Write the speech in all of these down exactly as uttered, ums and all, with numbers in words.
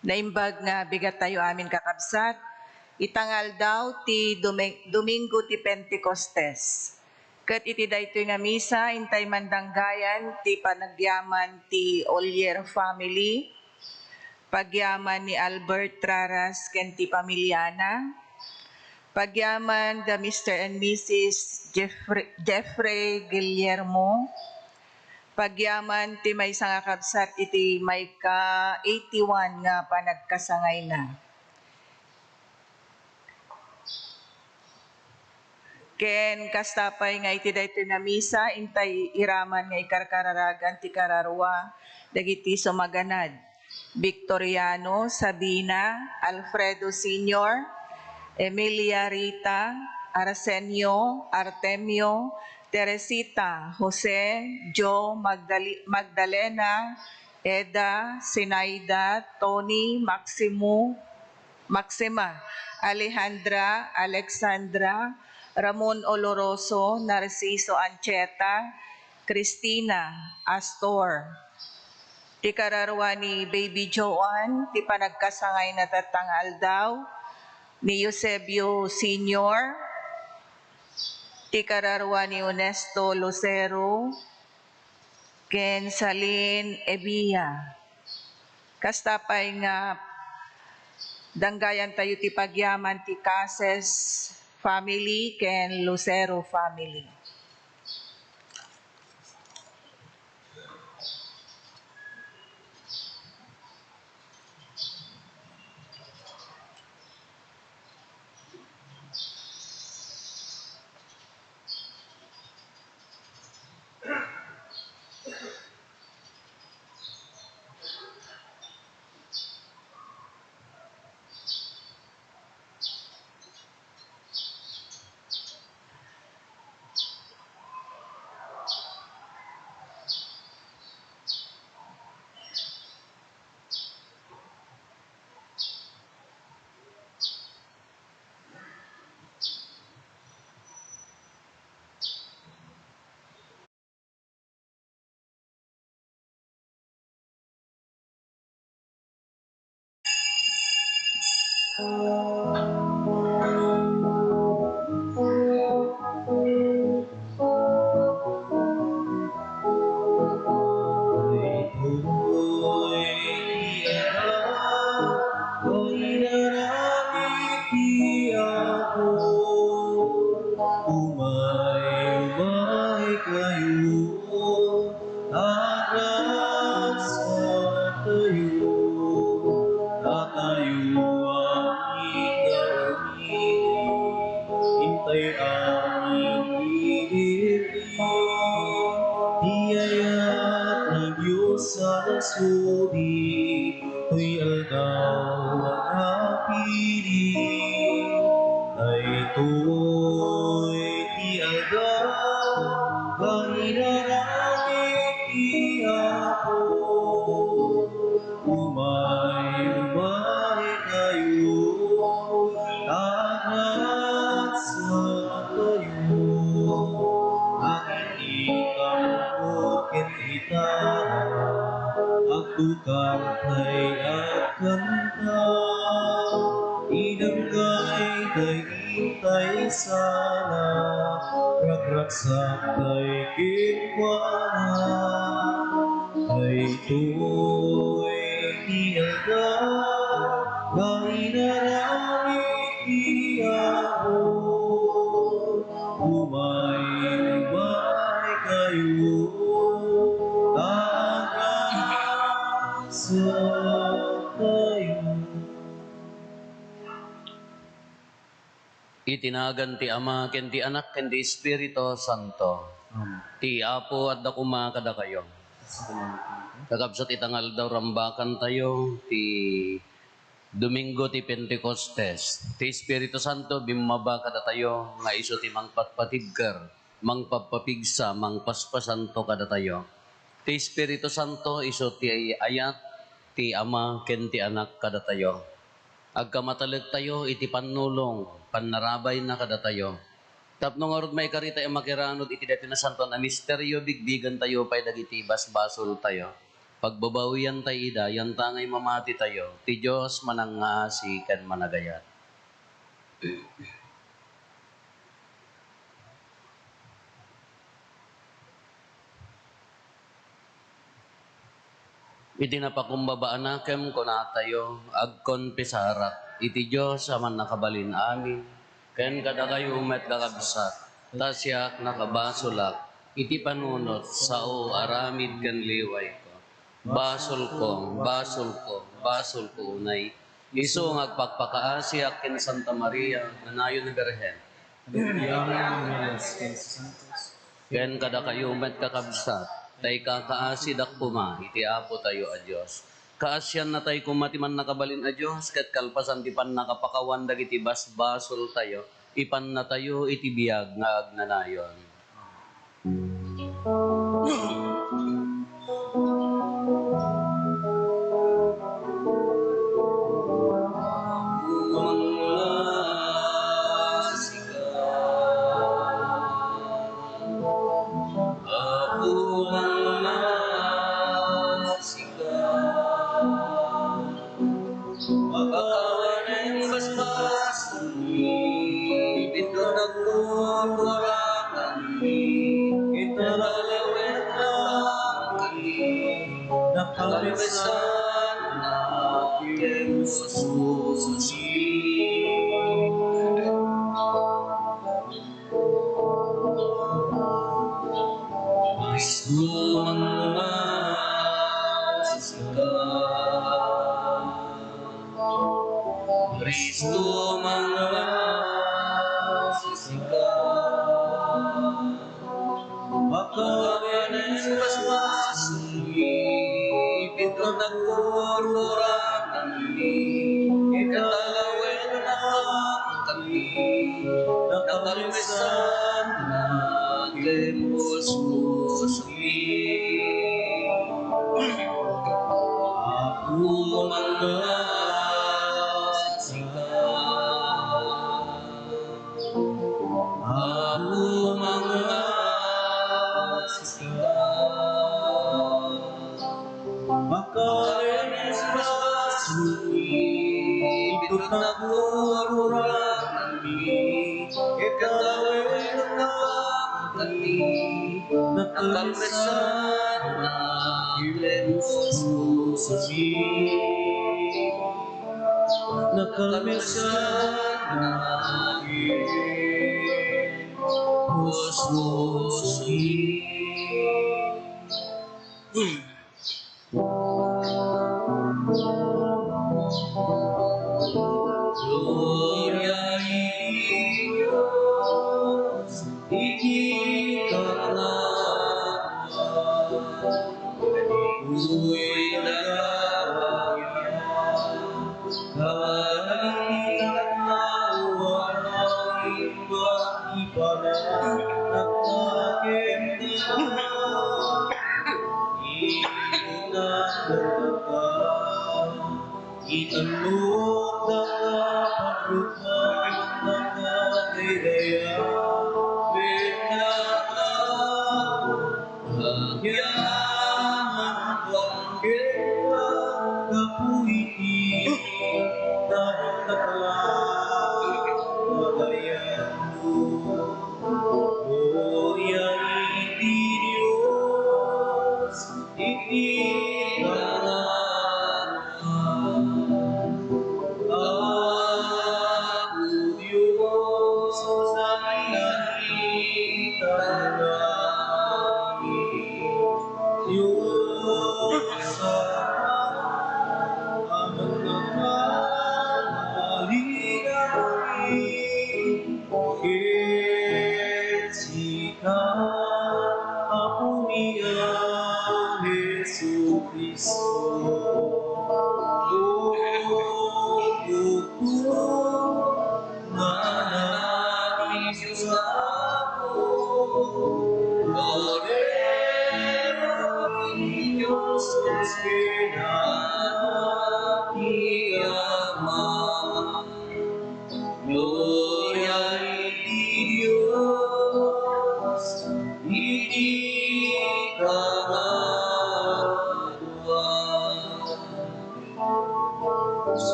Naimbag nga bigat tayo amin, kakabsat, ita nga aldaw ti Domi-, Domingo ti Pentecostes. Ket iti daytoy nga misa, intay mandanggayan ti panagyaman ti Olier family, pagyaman ni Albert Raras ken ti pamiliana, pagyaman da Mister and Missus Jeffrey, Jeffrey Guillermo, pagyaman ti maysa nga kabsat iti mayka eighty-one nga panagkasangayna. Ken kasta pay nga iti daytoy nga misa, intay iraman nga ikarkararagan ti kararua dagiti sumaganad. Victoriano, Sabina, Alfredo Senior, Emilia Rita, Arsenio, Artemio, Teresita, Jose, Jo, Magdali-, Magdalena, Eda, Sinaida, Tony, Maximo, Maxima, Alejandra, Alexandra, Ramon Oloroso, Narciso Ancheta, Cristina, Astor. Ti kararua ni Baby Joan, ti panagkasangayna tatta nga aldaw, ni Eusebio Senior, ti kararua ni Onesto Lucero, ken Salin Evia. Kasta pay nga danggayan tayo ti pagyaman ti Cases family ken Lucero family. Umay, umay kayo, agragsatayo, a tayo a migawid, intay amin iti ayat ni Dios a nasudi. Toy aldaw a napili, daytoy ti aldaw nga inaramid ti Apo. Umay, umay kayo, agragsatayo, a iti kammo ken ita, agtukar tay agkanta, idem tay tay intay sana, ragragsak tay kenkuana. Daytoy ti aldaw nga inaramid ti Apo. Umay, umay kayo, agragsatayo. Iti nagan ti Ama, ken ti Anak, ken ti Espiritu Santo. Amen. Ti Apo adda koma kadakayo. Kakabsat, ita nga aldaw, rambakantayo ti Domingo ti Pentecostes. Ti Espiritu Santo bimmaba kadatayo nga isu ti mangpatpatibker, mangpapapigsa, mangpaspasanto kadatayo. Ti Espiritu Santo isu ti ayat ti Ama ken ti Anak kadatayo. Agkamatalektayo iti pannulong, pannarabayna kadatayo. Tapno ngarud, maikaritayo a makiranud iti daytoy nasantoan a misterio, bigbigentayo pay dagiti basbasoltayo. Pagbabawiantay ida, yantangay mamatitayo, ti Dios manangngaasi ken managayat. Iti napakumbaba a nakem, kunatayo, agkonfesarak iti Dios a Mannakabalin-amin, ken kadakayo met, kakabsat, ta siak nakabasolak iti panunot, sao, aramid ken liwayko. Basolko, basolko, basolko unay. Isu nga agpakpakaasiak ken Santa Maria nga nayon a Birhen. Agyaman ken santos. Ken kadakayo met, kakabsat, ta ikakaasidak koma iti Apotayo a Dios. Kaasiannatay koma ti Mannakabalin a Dios, ket kalpasan ti pannakapakawan dagiti basbasoltayo, ipannatayo iti biag nga agnanayon. Apo, mangngasi ka. Pakawanen basbasolmi, ket nagkurkuratanmi, ket nalawetnakami, nakalmesannak ken puspusomi. Cristo, mangngasi ka. Cristo, mangngasi ka. Pakawanen basbasolmi, ket nagkurkuratanmi, ket nalawetnakami, nakalmesannak ken pusposomi. Apo, mangngasi ka. Apo, mangngasi ka. Pakawanen basbasolmi, ket nagkurkuratanmi, ket nalawetnakami, nakalmesannak ken pusposomi. Nakalmesannak ken pusposomi. Gloria iti Dios iti kangatoan. Daytoy nagawagyan, kadagiti tattao a nangimba ti panagtagna kenka. Itan nagdakdaka, itannokda nga pagrukmaanna nga daydayaw, ken nga agyaman kenka gapu iti narakatla a pagarianmo. Gloria iti Dios iti kangatoan. Apo Dios, nainaritan ka. Dios, Ama, agpakpakawan kenka. Ken sika, Apomi a Jesu-Cristo, O Apo, mananapis Apo, Kordero ti Dios, ken anak ti Ama. Gloria iti Dios iti kangatoan.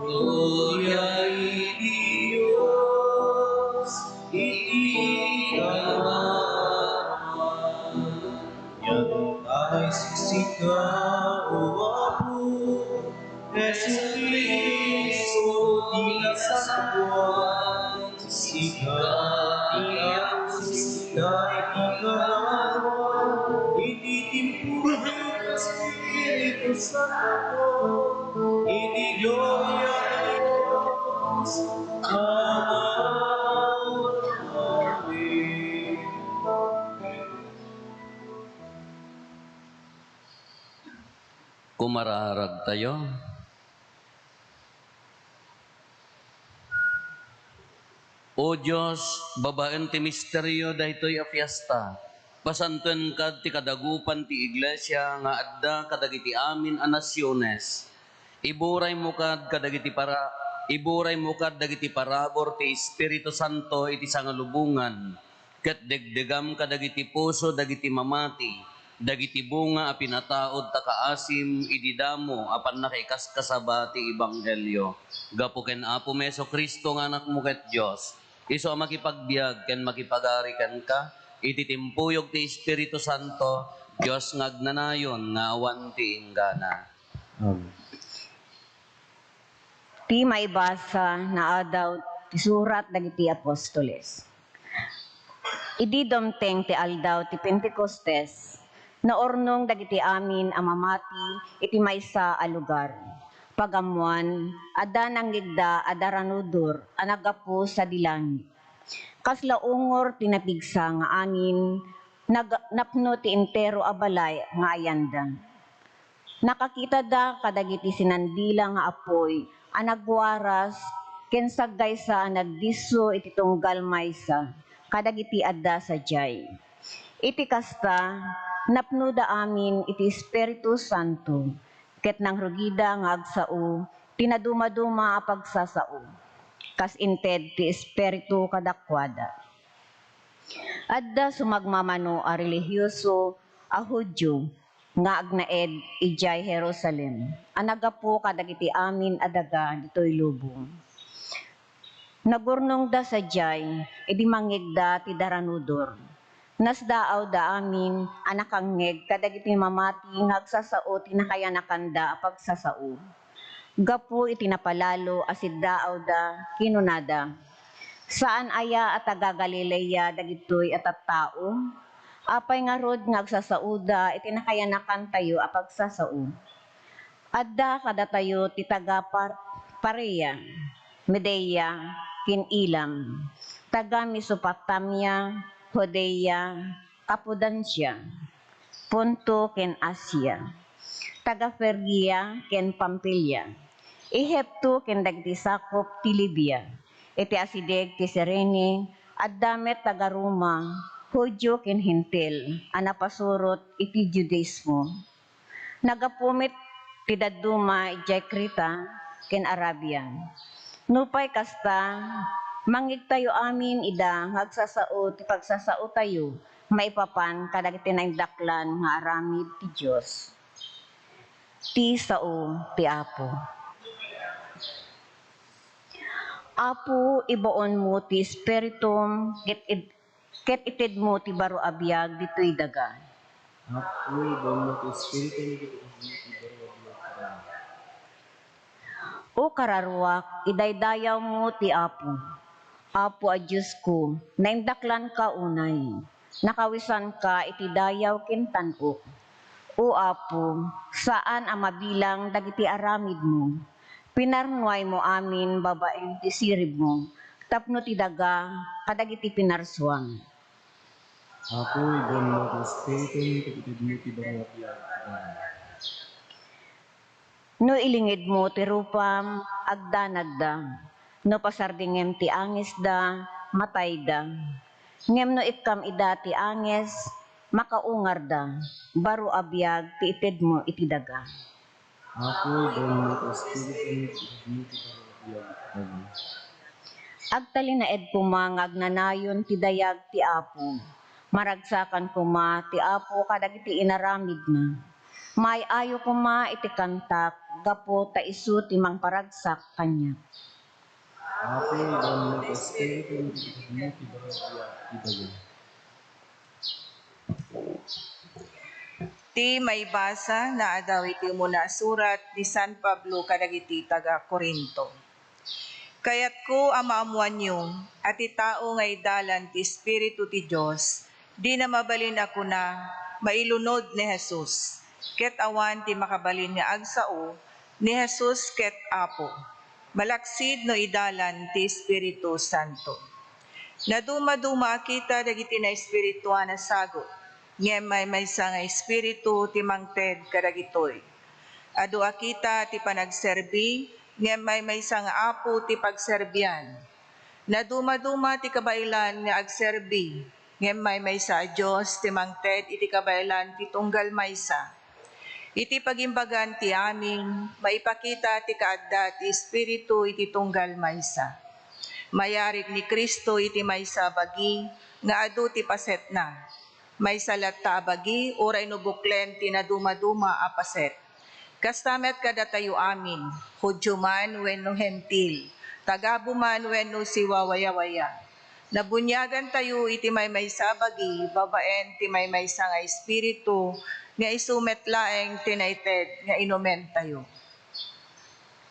Gloria iti Dios iti kanawan. Isu ti sika, O Apo, Jesu-Cristo, ti kasapulan. Sika ti Apo, sika ti kanawan, iti timpuyog ti Espiritu Santo, iti gloria ti Dios. Amen. Kumararagtayo. O Dios, babaen ti misterio daytoy a fiesta, pasantoenka ti kadagupan ti Iglesia nga adda kadagiti amin a nasiones. Iburaymo kad kadagiti para-, iburaymo kad dagiti parabur ti Espiritu Santo iti sangalubongan, ket degdegam kadagiti puso dagiti mamati, dagiti bunga a pinataud ta kaasim idi damo a pannakaikaskasaba ti ebanghelio. Gapu ken Apomi Jesu-Cristo nga Anakmo ket Dios, isu a makipagbiag ken makipagari kenka iti timpuyog ti Espiritu Santo, Dios nga agnanayon nga awan ti inggana. Amen. Ti maibasa nga adaw ti surat dagiti apostoles. Idi dumteng ti aldaw ti Pentecostes, naurnong dagiti amin a mamati iti maysa a lugar. Pagammoan, adda nangngegda a daranudor a naggapu sadi langit. Kasla ungor ti napigsa nga angin, nag-, napno ti entero a balay nga ayanda. Nakakitada kadagiti sinandila nga apuy a nagwaras ken saggaysa a nagdisso iti tunggal maysa kadagiti adda sadiay. Iti kasta, napnoda amin iti Espiritu Santo, ket nangrugida nga agsao ti nadumaduma a pagsasao, kas inted ti Espiritu kadakuada. Adda sumagmamano a relihioso a Judio nga agnaed idiay Jerusalem a naggapu kadagiti amin a daga ditoy lubong. Nagurnongda sadiay idi mangngegda ti daranudor. Nasdaawda amin a nakangngeg kadagiti mamati nga agsasao ti nakayanakanda a pagsasao. Gapu iti napalalo a siddaawda, kinunada, "Saan aya a taga-Galilea dagitoy a tattao? Apay ngarud nga agsasaoda iti nakayanakantayo a pagsasao? Adda kadatayo ti taga-Par-, Perea, Media, ken Elam, taga-Mesopotamia, Judea, Cappadocia, Ponto ken Asia, taga-Frigia ken Pamfilia, Ehipto ken dagiti sakup ti Libia, iti asideg ti Cirene, adda met taga-Roma, Judio ken Hentil a napasurot iti Judaismo. Naggapu met ti dadduma idiay Creta ken Arabia. Nupay kasta, mangngegtayo amin ida nga agsasao ti pagsasaotayo maipapan kadagiti naindaklan nga aramid ti Dios." Ti sao ti Apo. Apo, ibaonmo ti Espiritum ket id-, ket itedmo ti baro a biag ditoy daga. Apo, ibaonmo ti Espiritum ket itedmo ti baro a biag ditoy daga. O kararuak, idaydayawmo ti Apo. Apo a Diosko, naindaklanka unay. Nakawisanka iti dayaw ken tan-ok. O Apo, saan a mabilang dagiti aramidmo. Pinarnuaymo amin babaen ti siribmo, tapno ti daga kadagiti pinarsuam. Apo, ibaonmo ti Espiritum ket itedmo ti baro a biag. No ilingedmo ti rupam, agdanagda. No pasardingem ti angesda, matayda. Ngem no ikkam ida ti anges, makaungarda. Baro a biag ti itedmo iti daga. Apo, ibaonmo ti Espiritum ket itedmo ti baro a biag. Amen. Agtalinaed koma nga agnanayon ti dayag ti Apo. Maragsakan koma ti Apo kadagiti inaramidna. Maay-ayo koma iti kantak gapu ta isu ti mangparagsak kaniak. Apo, ibaonmo ti Espiritu, iti kaniak ti dayag ti dayag. Ti maibasa naadaw iti umuna a surat ni San Pablo kadagiti taga-Corinto. Kayatko a maammoanyo a ti tao nga idalan ti Espiritu ti Dios, dina mabalin a kuna, "Mailunod ni Jesus," ket awan ti makabalin nga agsao, "Ni Jesus ket Apo," malaksid no idalan ti Espiritu Santo. Nadumaduma a kita dagiti naespirituan a sagut, ngem maymaysa nga Espiritu ti mangted kadagitoy. Adu a kita ti panagserbi, ngem maymaysa nga Apo ti pagserbian. Nadumaduma ti kabaelan nga agserbi, ngem maymaysa a Dios ti mangted iti kabaelan ti tunggal maysa. Iti pagimbagan ti amin, maipakita ti kaadda ti Espiritu iti tunggal maysa. Mayarig ni Cristo iti maysa a bagi nga adu ti pasetna. Maysa latta a bagi uray no buklen ti nadumaduma a paset. Kasta met kadatayo amin, Judio man wenno Hentil, tagabu man wenno siwawayawaya. Nabuniagantayo iti maymaysa a bagi babaen ti maymaysa nga Espiritu nga isu met laeng ti naited nga inumentayo.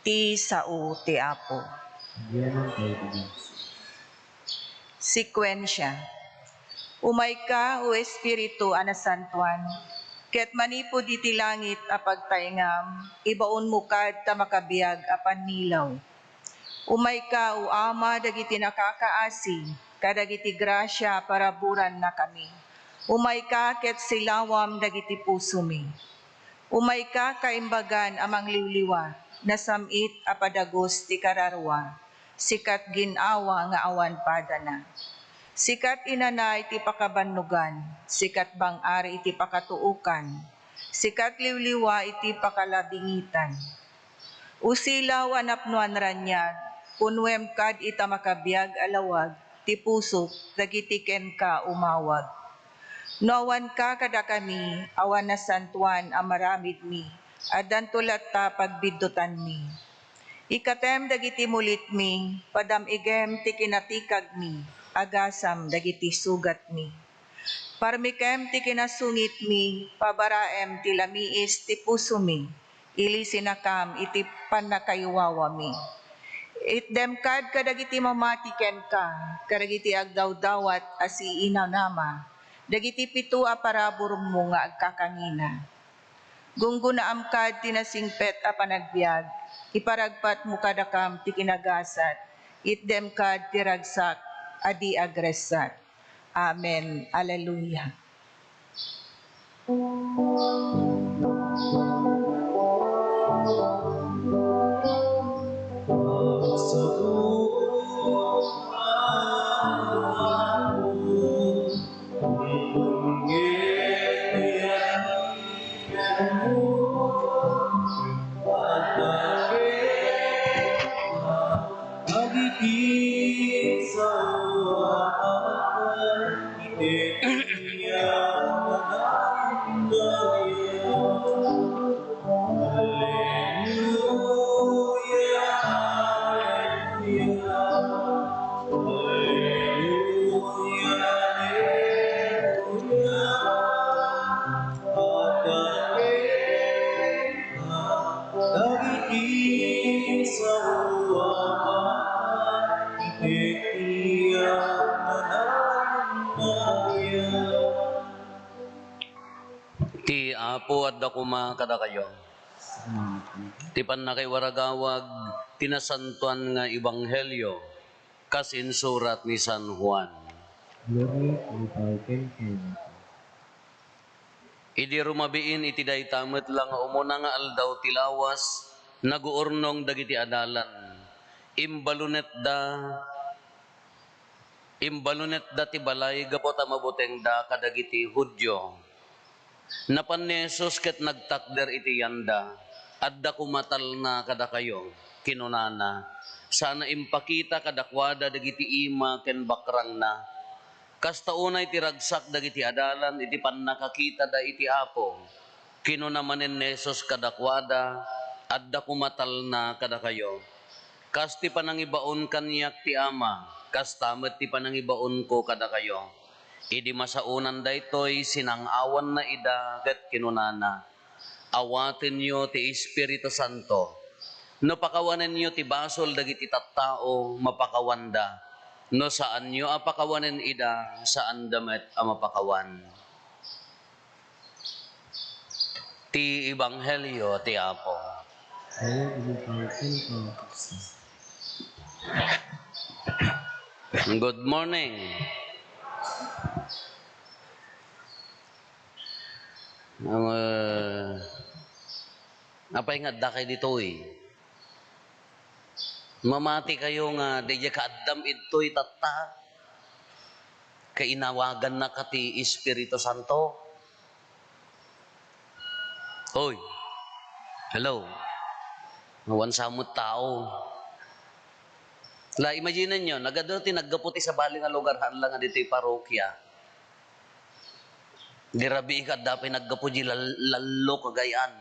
Ti sao ti Apo. Agyaman tayo ti Dios. Sekuensia. Umayka, O Espiritu a nasantoan, ket manipud iti langit a pagtaengam, ibaonmo kad ta makabiag a pannilaw. Umayka, O Ama dagiti nakakaasi, kadagiti grasia a paraburannakami. Umayka ket silawam dagiti pusomi. Umayka, kaimbagan a mangliwliwa, nasam-it a padagus ti kararua, sikat gin-awa nga awan padana. Sikat inanay ti pakabannogan, sikat bang-ari iti pakatuokan, sikat liwliwa iti pakalabingitan. Usilaw a napnoan raniag, punnuem kad ita makabiag a lawag ti pusok dagiti kenka umawag. No awanka kadakami, awan nasantoan a maramidmi, addanto latta pagbiddutanmi. Ikatem dagiti mulitmi, padam-igem ti kinatikagmi, agasam dagiti sugatmi. Parmikem ti kinasungitmi, pabaraem ti lamiis ti pusomi, ilisinakam iti pannakaiwawami. Itdem kad kadagiti mamati kenka, kadagiti agdawdawat a siinanama, dagiti pito a paraburmo nga agkakangina. Gunggonaam kad ti nasingpet a panagbiag, iparagpatmo kadakam ti kinagasat, itdem kad ti ragsak a di agressat. Amen. Alleluia. Alleluia, alleluia, alleluia, alleluia. Adda kenka dagiti sao a patay, iti diak nanayon nga biag. Ti Apo adda koma kadakayo. Ti pannakaiwaragawag ti nasantoan nga ebanghelio kas insurat ni San Juan. Gloria ita kenka, Apo. Idi rumabiin iti dayta met la nga umuna nga aldaw ti lawas, naguurnong dagiti adalan. Imbalunetda Imbalunetda ti balay gapu ta mabutengda kadagiti Judio. Napan ni Jesus ket nagtakder iti yanda. "Adda koma talna kadakayo," kinunana. Sana impakita kadakuada dagiti ima ken bakrangna. Kasta unay ti ragsak dagiti adalan iti pannakakitada iti Apo. Kinuna manen ni Jesus kadakuada, "Adda koma talna kadakayo. Kas ti panangibaon kaniak ti Ama, kasta met ti panangibaonko kadakayo." Idi masaonan daytoy, sinang-awanna ida ket kinunana, "Awatenyo ti Espiritu Santo. No pakawanenyo ti basol dagiti tattao, mapakawanda. No saanyo a pakawanen ida, saanda met a mapakawan." Ti Ebanghelio ti Apo. Good morning. Ang, ah, apay nga adda kay ditoy? Mamati kayo nga daydiay kaaddam idtoy tatta. Kainawagannaka ti Espiritu Santo. Hoy. Hello. Awan samot tao. La, imagine nyo, nagadu ti naggapu ti sabali nga lugar, haan lang nga ditoy parokya. Di rabii ka, adda pay naggapu di lal-, lallok agay-an.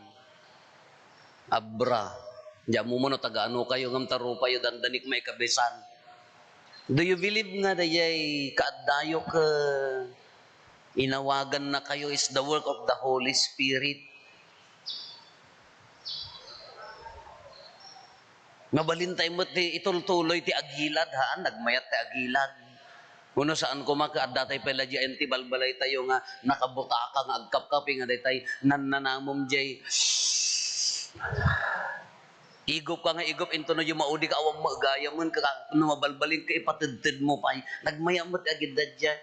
Abra. Di ammo man no taga ano kayo, ngem ta rupayo dandanik maikabisan. Do you believe nga dayay kaaddayo ket inawagan na kayo is the work of the Holy Spirit? Mabalin tayo met ti itultuloy ti agilad, haan, nagmayat ti agilad. Uno saan koma ket adda tay pay la diay ti balbalay tayo nga nakabutaka nga agkapkapi nga daytay nannanamom diay. Igup ka nga igup, into no diay maudi ka awan mo gayam, ka, no mabalbalin ka ipatedted mo pay. Nagmayat met ti agidda diay.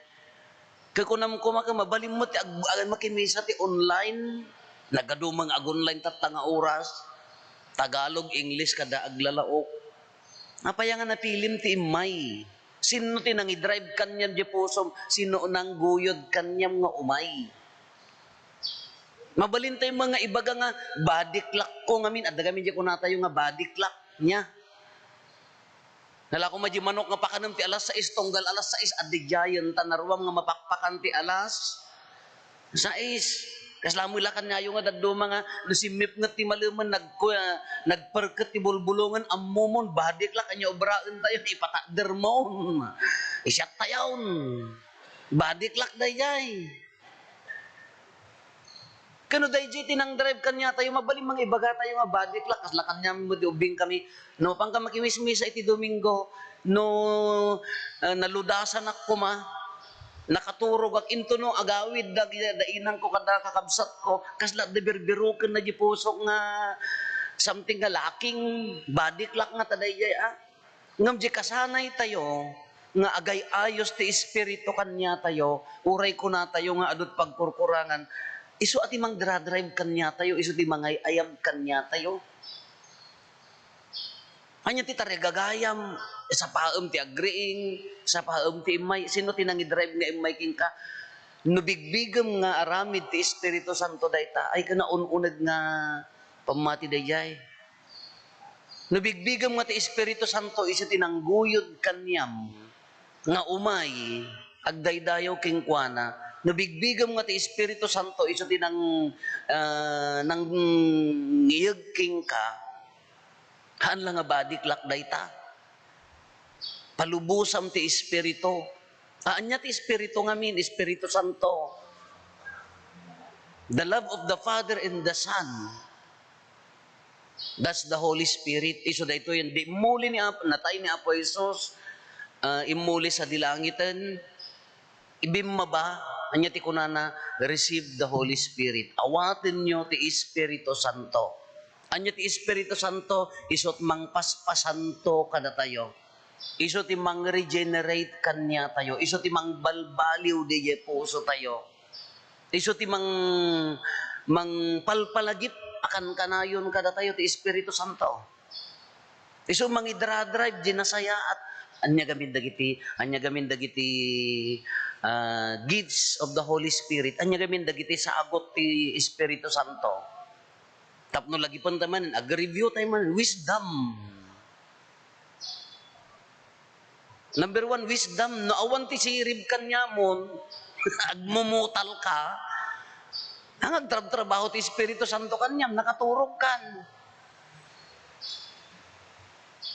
Kakunam koma ket mabalin met ti ag-, ag-, makimisa ti online. Nagadu man nga ag-online tatta nga oras. Tagalog, English, kada aglalaok. Apay nga napilim ti immay? Sinno ti nangidrive kaniam diay pusom? Sinno nangguyod kaniam nga umay? Mabalin tayo mga ibaga nga body clock ko ngamin. Adda kami diay kunatayo nga body clock niya. Nalako madi manok nga pakanem ti alas sais, tunggal alas sais, adda diayen ta naruam nga mapakpakan ti alas sais. Kasla mo ilakan niayo nga dadduma nga no simmipnget ti malemen, nagku-, nagperket ti bulbulongen, ammomon, body clock, anya obraen tayo, ipatakder mon. Isiat tayon. Body clock daydiay. Kano daydiay ti nangdrive kaniatayo, mabalin mangibaga tayo nga body clock, kasla kaniam met ti ubbing kami. No, pangka makimismisa iti Domingo, no, ah, naludasanak koma, nakaturogak, into no agawid dagiti da inangko kada kakabsatko, kasla da birbiroken na di pusok nga something nga lacking, body clock nga ta daydiay, ah. Ngem di kasanay tayo nga agay-ayos ti Espiritu kaniatayo, uray kunatayo nga adu ti pagkurkurangan, isu a ti mangdradrive kaniatayo, isu ti mangay-ayab kaniatayo. Ania ti tarigagayam? Sapaem ti agriing, sapaem ti immay. Sino ti nangidrive nga immay kenka? No bigbigem nga aramid ti Espiritu Santo dayta, ay ka naun-uneg nga pammati daydiay. No bigbigem nga ti Espiritu Santo isu ti nangguyod kaniam nga umay, agdaydayaw kenkuana. No bigbigem nga ti Espiritu Santo isu ti nang-, ah, nangngiyeg kenka, haan la nga body clock dayta. Palubosam ti Espiritu. Ah, ania ti Espiritu ngamin? Espiritu Santo. The love of the Father and the Son. That's the Holy Spirit. Isu daytoy, di immuli ni Ap-, natay ni Apo Jesus, ah, immuli sadi langiten, ibimmaba, ania ti kunana, "Receive the Holy Spirit." Awatenyo ti Espiritu Santo. Ania ti Espiritu Santo? Isu ti mangpaspasanto kadatayo. Isu ti mangregenerate kaniatayo. Isu ti mangbalbaliw diay pusotayo. Isu ti mang-, mangpalpalagip a kankanayon kadatayo ti Espiritu Santo. Isu mangidradrive diay nasayaat. Ania gamin dagiti, ania gamin dagiti, ah, gifts of the Holy Spirit? Ania gamin dagiti sagut ti Espiritu Santo? Tapno lagipen tayo man, ag-review tayo man, wisdom. Number one, wisdom. No awan ti sirib kaniamon, agmumutal ka, ang agtrabtrabaho ti Espiritu Santo kaniam, nakaturog kan.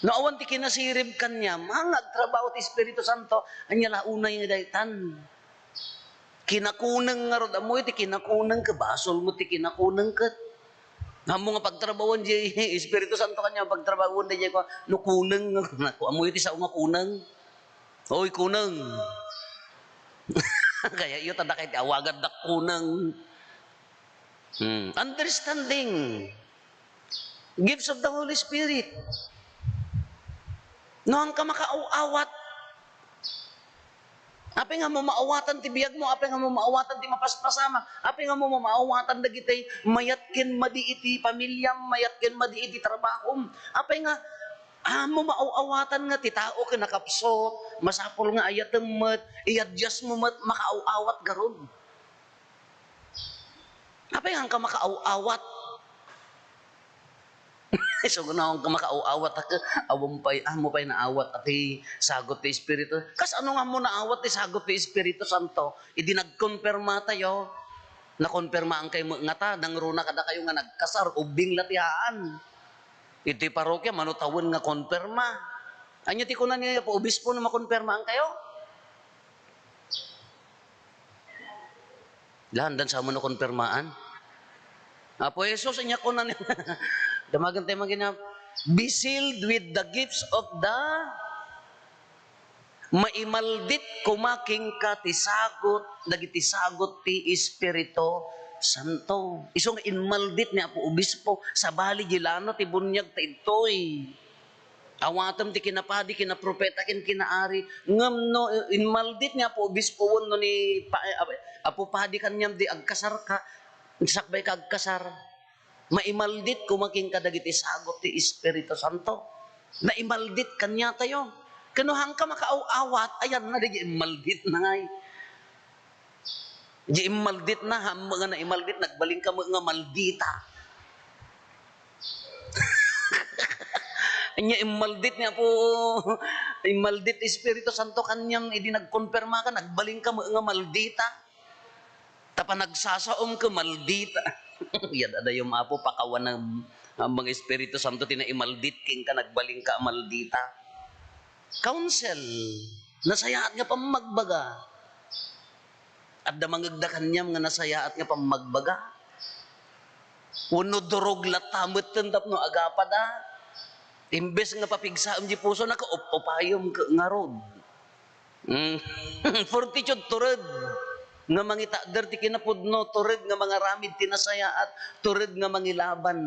No awan ti kinasirib kaniam, ang agtrabaho ti Espiritu Santo, ania la unay nga daytan. Kinakuneng ngarud, ammoyo ti kinakuneng, ket basol met ti kinakuneng ket. Ammo nga pagtrabahuan di Espiritu Santo kaniam, pagtrabahuan di ko, no kuneng, naku, ammoyo ti sao nga kuneng. Oy, kuneng. Kaya iyo, tanda kay ti awagan da kuneng. Hmm. Understanding. Gifts of the Holy Spirit. No, ang ka makaaw-awat. Apay nga mo maawatan ti biag mo, apay nga mo maawatan ti mapaspasama, apay nga mo maawatan dagiti mayat ken madi iti pamilyam, mayat ken madi iti trabahom. Apay nga, ah, mo maaw-awatan nga ti tao ken nakapsut, masapul nga ayatem met, i-adjust mo met, makaaw-awat garud. Apay nga ka makaaw-awat? So, kunam ka makaaw-awat, ak-, awan pay, ammo pay naawat, ati sagut ti Espiritu. Kasano nga mo naawat ti sagut ti Espiritu Santo? Idi nagkonperma tayo, nakonpermaan kayo met ngata, nangruna kadakayo nga nagkasar, ubbing la ti haan. Iti parokia, mano tawen nga konperma. Anya ti kuna ni Apo Obispo no makonpermaan kayo? Lahan dan sa mo nakonpermaan. Apo Jesus, inya ko na ni-, damagan tayo magina, "Be sealed with the gifts of the," maimaldit koma kenka ti sagut, dagiti sagut ti Espiritu Santo. Isu nga inmaldit ni Apo Obispo, sabali di lano ti bunyag ta idtoy. Awatem ti kinapadi, kinaprofeta, ken kinaari. Ngem no inmaldit ni Apo Obispo wenno ni pa-, eh, Apo Padi kaniam di agkasarka, sakbay ka agkasar, maimaldit koma kenka dagiti sagut ti Espiritu Santo. Naimaldit kaniatayo. Ken no haanka makaaw-awat, ayanna dagiti immaldit na ngay. Di immaldit na, ham nga naimaldit, nagbalin ka met nga maldita. Anya immaldit ni Apo, immaldit Espiritu Santo kaniam, idi nagkonperma ka, nagbalin ka met nga maldita. Ta panagsasaom ka, maldita. Yan, adayom, Apo, pakawan ng, ang mga Espiritu Santo, ti naimaldit kenka, nagbalin ka, maldita. Counsel, nasayaat nga pammagbaga. Adda mangegda kaniam nga nasayaat nga pammagbaga. Wenno durog latta metten tapno agapada. Imbes nga papigsaem di puso, nakaop-upayom ke-, ngarud. Mm. Fortitude, tured nga mangitakder ti kinapudno, tured nga mangaramid ti nasayaat, tured nga mangilaban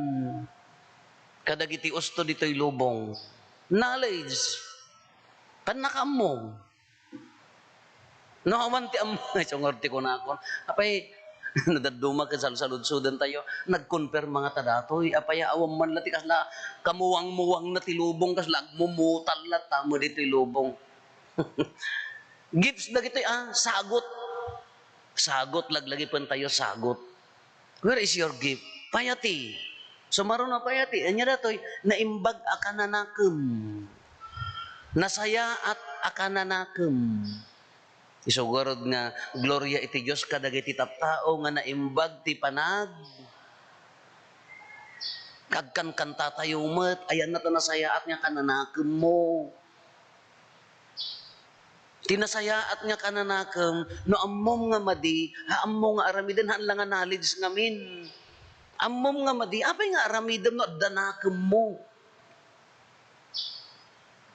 kadagiti usto ditoy lubong. Knowledge. Kannaka ammo. No, awan ti ammo, isungor ti kunakon. Apay, nadadduma ket salsaludsoden tayo, nagkonperma nga ta datoy. Apay, awan man la ti kasla kamuwangmuwang na ti lubong, kasla agmumutal la ta mo ditoy lubong. Gifts dagitoy, ah, sagut. Sagut, laglagipen tayo, sagut. Where is your gift? Piety. Sumaruno a piety. Ania datoy? Naimbag a kananakem. Nasayaat a kananakem. Isu garud nga gloria iti Dios kadagiti tattao nga naimbag ti panag-, agkankantatayo met, ayanna ta nasayaat nga kananakemmo. Ti nasayaat nga kananakem, no ammom nga madi, ha, ammom nga aramiden, haan la nga knowledge ngamin. Ammom nga madi, apay nga aramidem no adda nakemmo?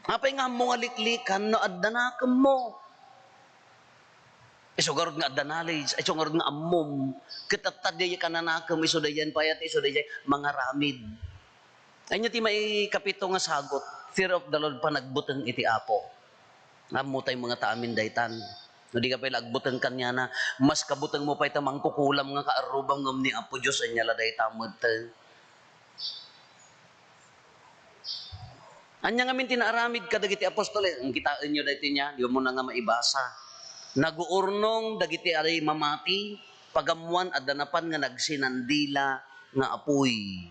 Apay nga ammo nga liklikan no adda nakemmo? Isu garud nga adda knowledge, isu garud nga ammom. Ket adda diay kananakem, isu diay piety, isu diay mangaramid. Ania ti maikapito nga sagut? Fear of the Lord, panagbuteng iti Apo. Ammo tay mga ta amin daytan. No di ka pay la agbuteng kaniana, mas kabuteng mo pay ta mangkukulam nga kaarrubam ngem ni Apo Dios, ania la dayta met. Ania ngamin ti naaramid kadagiti apostoles? Ang kitaenyo daytoy nia, di mo na nga maibasa. Naguurnong dagiti ari mamati, pagammuan adda napan nga nagsinandila nga apuy.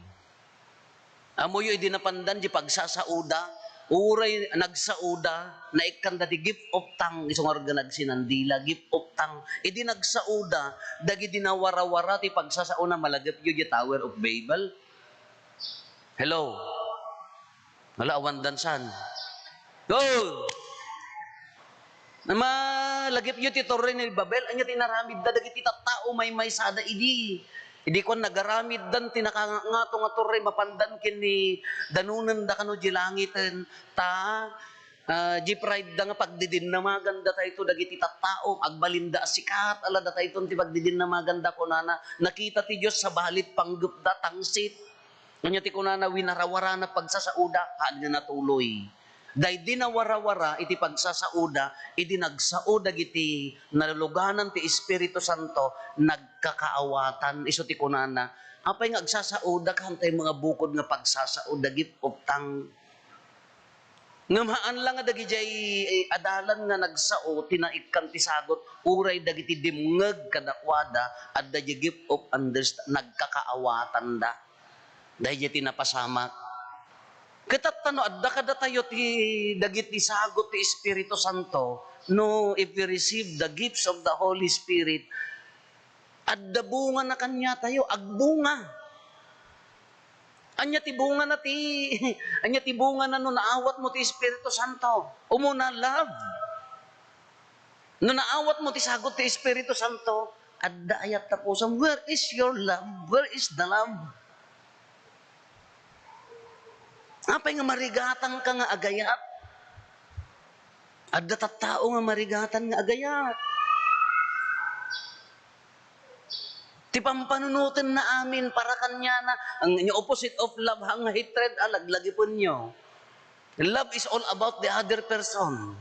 Ammoyo idi napandan di pagsasaoda, uray nagsaoda, naikkanda ti gift of tongue, isu ngarud nga nagsinandila, gift of tongue. Idi nagsaoda, dagidi nawarawara ti pagsasaona, malagipyo diay Tower of Babel. Hello? Wala, awan dansan. Go! Nama, lagipyo ti Torre ni Babel, ania ti inaramidda dagiti tattao maymaysada idi. Idi kuan, nagaramiddan ti nakangato nga torre, mapandan ken ni danonenda kano di langiten, ta, ah, di pride da nga pagdidinnamagan datayto dagiti tattao, agbalinda a sikat, ala datayton ti pagdidinnamagan da, kunana, nakita ti Dios sabali ti panggepda, tangsit. Ania ti kunana, winarawarana pagsasaoda, haan nga natuloy. Daydi nawarawara iti pagsasaoda, idi nagsao dagiti naluloganan ti Espiritu Santo, nagkakaawatan. Isu ti kunana, apay nga agsasaoda, haan tay mga bukod nga pagsasao, the gift of tongue. Ngem haan la nga dagidiay, eh, adalan nga nagsao ti naikkan ti sagut, uray dagiti dimngeg kadakuada, adda di gift of understand, nagkakaawatanda. Daydiay ti napasamak. Ket ta no adda kadatayo ti dagiti sagut ti Espiritu Santo, no, if we receive the gifts of the Holy Spirit, adda bungana kaniatayo, agbunga. Ania ti bungana ti, ania ti bungana no naawatmo ti Espiritu Santo? Umuna, love. No naawatmo ti sagut ti Espiritu Santo, adda ayat ta pusam. Where is your love? Where is the love? Apay nga marigatanka nga agayat? Adda tattao nga marigatan nga agayat. Ti pampanunotenna amin para kaniana, ang, the opposite of love, haan nga hatred, a, laglagipenyo. Love is all about the other person.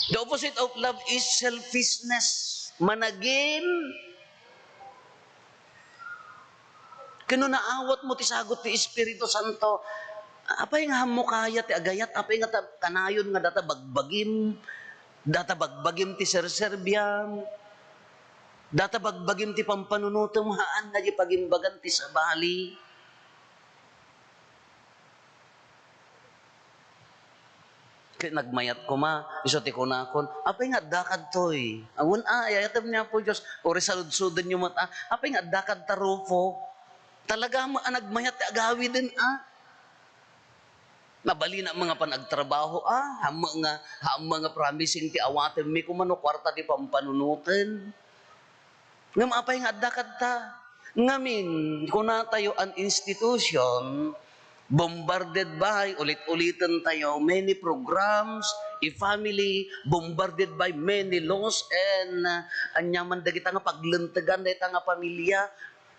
The opposite of love is selfishness. Managin. Ken no naawatmo ti sagut ti Espiritu Santo, apay nga haanmo kayat ti agayat, apay nga ta-, kanayon nga data bagbagim, data bagbagim ti serserbiam, data bagbagim ti pampanunotem, haan nga di pagimbagan ti sabali. Ket nagmayat koma, isu ti kunakon, "Apay nga adda kadtoy?" Awan, a, ay-ayatem ni Apo Dios, uray saludsodenyo met, a, "Apay nga adda kadta, Rufo?" Talaga met a nagmayat ti agawiden, a. Mabalin met nga panagtrabaho, a, haan met nga, haan met nga promising ti awatenmi koma no kuarta ti pampanunoten. Ngem apay nga adda kadta? Ngamin, kunatayo an institution, bombarded by, ulit-uliten tayo, many programs, a family, bombarded by many laws and, uh, aniaman dagita nga paglentegan dayta nga pamilya,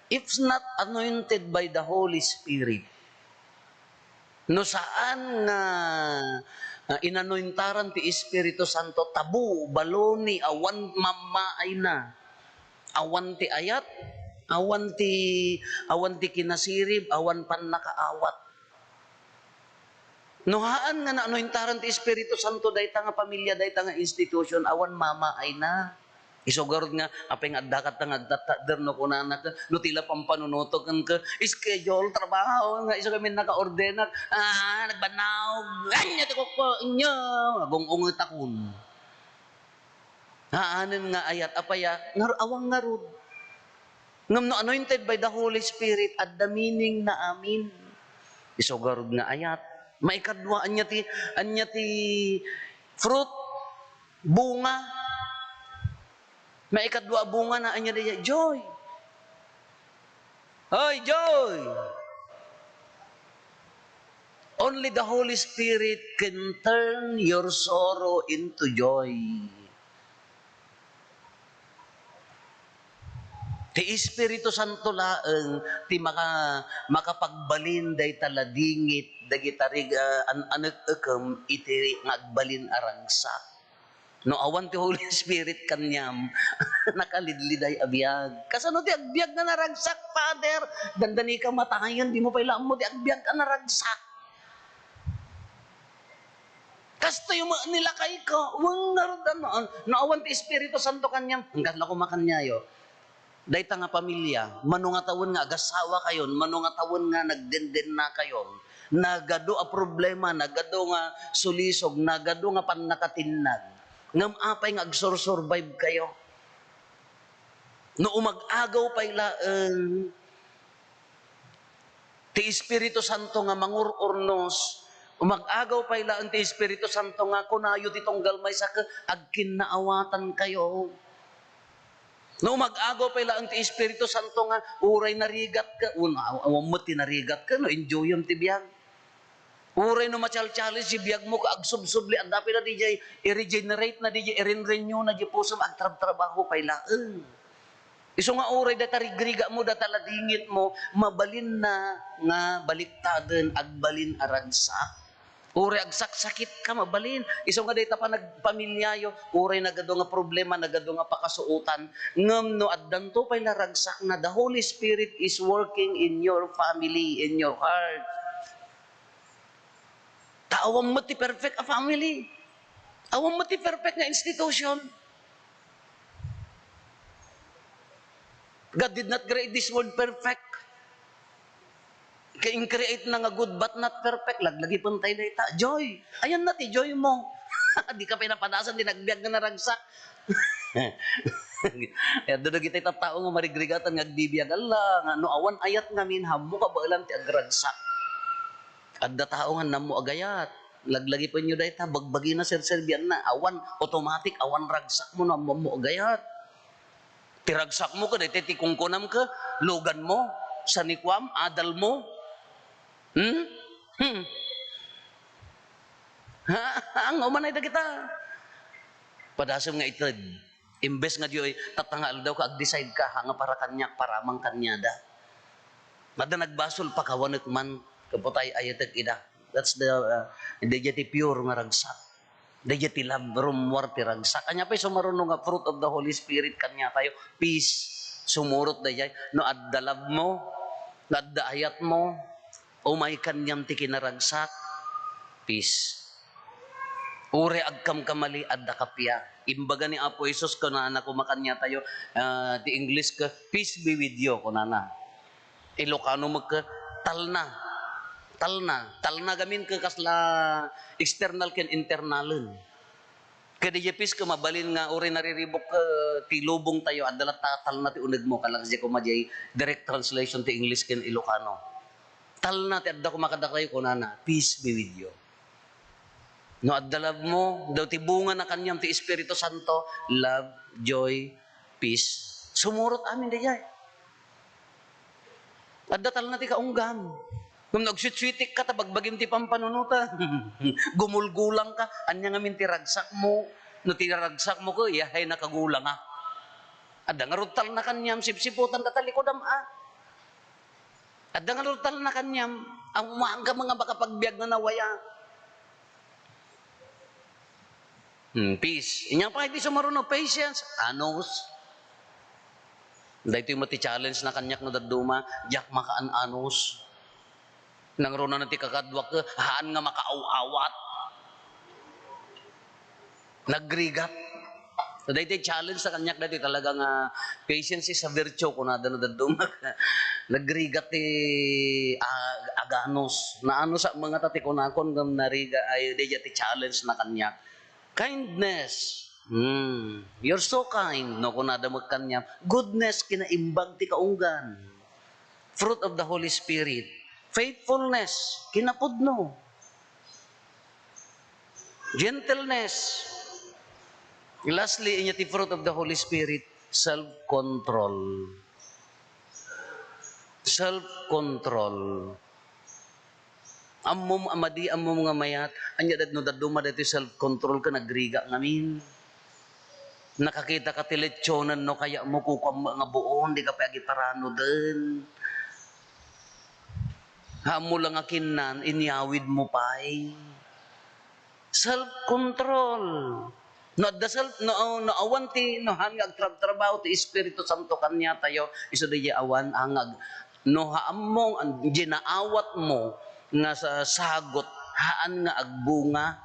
if not anointed by the Holy Spirit. No saan nga, ah, inanointaran ti Espiritu Santo, tabu, baloni, awan mammaayna, awan ti ayat, awan ti, awan ti kinasirib, awan pannakaawat. No haan nga naanointaran ti Espiritu Santo dayta nga pamilya, dayta nga institution, awan mammaayna. Isu garud nga, apay nga adda kadta nga agtattadder no kunana ket, no ti la pampanunoto ken ke, schedule, trabaho, nga isu kami nakaordenak, a, nagbannaw, ania ti kukko, inyo, agung-ungetakon. Haanen nga ayat, apay a, ngar-, awan ngarud. Ngem no anointed by the Holy Spirit, adda meaning na amin. Isu garud nga ayat. Maikadua, ania ti, ania ti fruit? Bunga. Maikadua a bungana, ania dayta? Joy. Hoy, joy! Only the Holy Spirit can turn your sorrow into joy. Ti Espiritu Santo laeng ti maka-, makapagbalin dayta ladingit dagita rig-, ah, an-, anek-ekem iti nga agbalin a ragsak. No awan ti Holy Spirit kaniam, nakalidliday a biag. Kasano ti agbiag nga naragsak, Father? Dandani ka matayen, dimo pay la ammo ti agbiag a naragsak. Kastoy met ni lakayko, wen ngarud, no, no awan ti Espiritu Santo kaniam, anggan la koma kaniayo. Dayta nga pamilya, mano nga tawen nga agasawa kayon, mano nga tawen nga nagdendennakayon, nagadu a problema, nagadu nga sulisog, nagadu nga pannakatinnag. Ngem apay nga agsursurvive kayo? No umag-agaw pay laeng ti Espiritu Santo nga mangur-urnos, umag-agaw pay laeng ti Espiritu Santo nga kunayo ti tunggal maysa ket agkinnaawatan kayo. No umag-agaw pay laeng ti Espiritu Santo nga uray narigat ka, un-, aw-, awan met ti narigat ka, no enjoyem ti biag. Uray no machal-challenge ti biag mo ka agsubsubli, adda pay la diay, i-regenerate na diay, i-renew na diay pusam, agtrabtrabaho pay laeng. Isu nga uray data rigriga mo, data ladingit mo, mabalin na nga baliktaden, agbalin a ragsak. Uray agsaksakit ka, mabalin. Isu nga dayta panagpamilyayo, uray nagadu nga problema, nagadu nga pakasuotan. Ngem no addanto pay la ragsakna, the Holy Spirit is working in your family, in your heart. Ta awan met ti perfect a family. Awan met ti perfect nga institution. God did not create this world perfect. Kay in-create na nga good but not perfect, laglagipen tayo dayta. Joy! Ayan na ti joy mo. Di ka pay napadasan, di nagbiag nga naragsak. Adda dagiti tattao nga marigrigatan nga agbibiag. Alla, nga no awan ayat ngamin, hammo kabaelan ti agragsak. Adda tao nga nammo agayat. Laglagipenyo dayta, bagbagina, serserbianna. Awan, automatic, awan ragsakmo no ammomo agayat. Ti ragsakmo ket daytoy ti kunkunam ket luganmo, sanikuam, adalmo. Hmm? Hmm. Ha? Ang umanay dagita. Padasem nga ited. Imbes nga diyoy, tatta nga aldaw ka, ag-decide ka, ha, nga para kaniak, para man kaniada. Adda nagbasol, pakawanek man, kapatay, ayatek ida. That's the, uh, daydiay ti pure nga ragsak. Daydiay ti love, rummuar ti ragsak. Ania pay sumaruno nga fruit of the Holy Spirit kaniatayo? Peace. Sumurot daydiay. No adda love mo, no adda ayat mo, umay kaniam ti kinaragsak. Peace. Uray agkamkamali, adda kappia. Imbaga ni Apo Jesus, kunana koma kaniatayo, ah, ti English ket, "Peace be with you," kunana. Ilocano met ket, talna. Talna. Talna gamin ket kasla external ken internalen. Ket diay peace ket mabalin nga uray nariribuk ket ti lubongtayo, adda latta talna ti unegmo, kalakasdiay koma diay direct translation ti English ken Ilocano. Talna ti adda koma kadakayo, kunana, "Peace be with you." No adda love mo, daw ti bunga na kaniam ti Espiritu Santo, love, joy, peace. Sumurot amin daydiay. Adda talna ti kaunggam. Ngem no agsuitsuitik ka ta bagbagim ti pampanunotan. Gumulgulang ka, ania ngamin ti ragsak mo? No ti ragsak mo ket, yahay nakagulangak. Adda ngarud talna kaniam, sipsiputan ta talikudam a. Adda ngarud talna kaniam, ang umaga mga makapagbiag na nawaya. Hmm, peace. Inyang pay di sumaruno, patience, anus. Daytoy met ti challenge na kaniak no dadduma, diak makaan-anus. Nangruna na ti kakaduak, haan nga makaaw-awat. Nagrigat. So, daytoy challenge sa kaniak, daytoy talaga nga patience is a virtue, kunada no dadduma. Nagrigat ti, ah, aganus. Naanus a mga ta ti kunakon ngem narigat, ay, daydiay ti challenge na kaniak. Kindness. Hmm. You're so kind, no, kunada met kaniam. Goodness, kinaimbag ti kaunggan. Fruit of the Holy Spirit. Faithfulness, kinapudno. Gentleness. Lastly, inya ti fruit of the Holy Spirit, self-control. Self-control. Ammom a madi, ammom nga mayat, ania dat no dadduma daytoy self-control ka, nagrigat ngamin. Nakakita ka ti lechonen no kayat mo, kukuam nga buon, di ka pay agiparanoden. Ammo lang a kinnan, inyawid mo pay. Self-control. No adda self, no, no awan ti, no haan nga agtrabtrabaho ti Espiritu Santo kaniatayo, isu daydiay awan, ah, nga ag-, no haan mo, an-, dinaawat mo nga sa-, sagut, haan nga agbunga.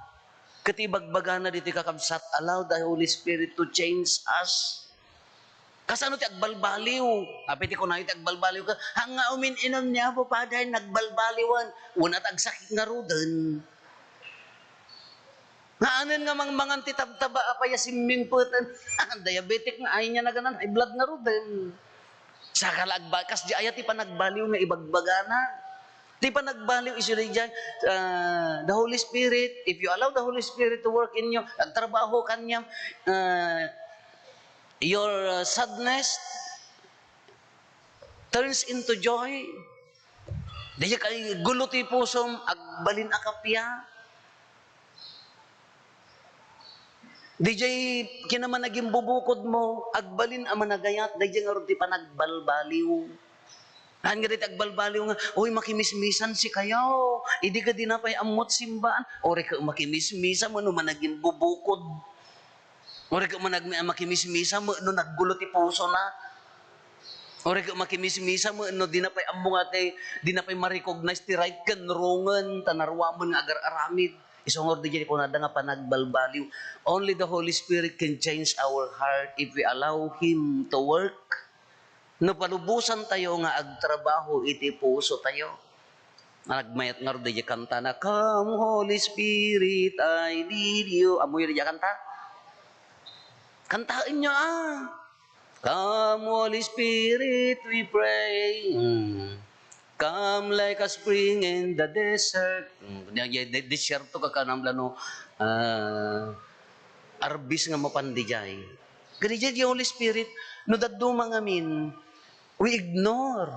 Ket ibagbagana ditoy kakabsat, allow the Holy Spirit to change us. Kasano ti agbalbaliw? Apay ti kunayo ti agbalbaliw ka, "Haan nga umin-inom ni Apo Father, nagbalbaliwan." Una ta agsakit ngaruden. Haanen nga mangmangan ti tabtaba, apay a simmingpeten. Diabetic nga, ay niya naganan, high blood ngaruden. Saka la agba-, kasdiay aya ti panagbaliw nga ibagbagana. Ti panagbaliw isu daydiay, ah, the Holy Spirit, if you allow the Holy Spirit to work in you, agtrabaho kaniam, ah, your, ah, sadness turns into joy. Daydiay kay gulo ti pusom, agbalin a kappia. Daydiay kinamanagimbubukodmo, agbalin a managayat, daydiay ngarud ti panagbalbaliw. Haan nga dayta agbalbaliw nga, "Uy, makimismisan si kayaw. Idi ka di na pay ammot simbaan." Uray ka makimismisa, mano managimbubukod. Uray ka manag-, makimismisa, mano naggulo ti pusona. Uray ka makimismisa, mano di na pay ammo nga ti, di na pay ma-recognize ti right ken wrongen, ta naruamen nga agar-aramid. Isu ngarud daydiay kunada nga panagbalbaliw. Only the Holy Spirit can change our heart if we allow Him to work. No palubosantayo nga agtrabaho iti pusotayo. Nagmayat ngarud daydiay kanta na, "Come, Holy Spirit, I need you." Ammoyo daydiay kanta? Kantaenyo, ah. "Come, Holy Spirit, we pray. Mm. Come like a spring in the desert." Mm, de-, de-, desierto ka kanam lano, ah, arbis nga mapan daydiay. Kadi daydiay Holy Spirit, no dadduma ngamin, we ignore.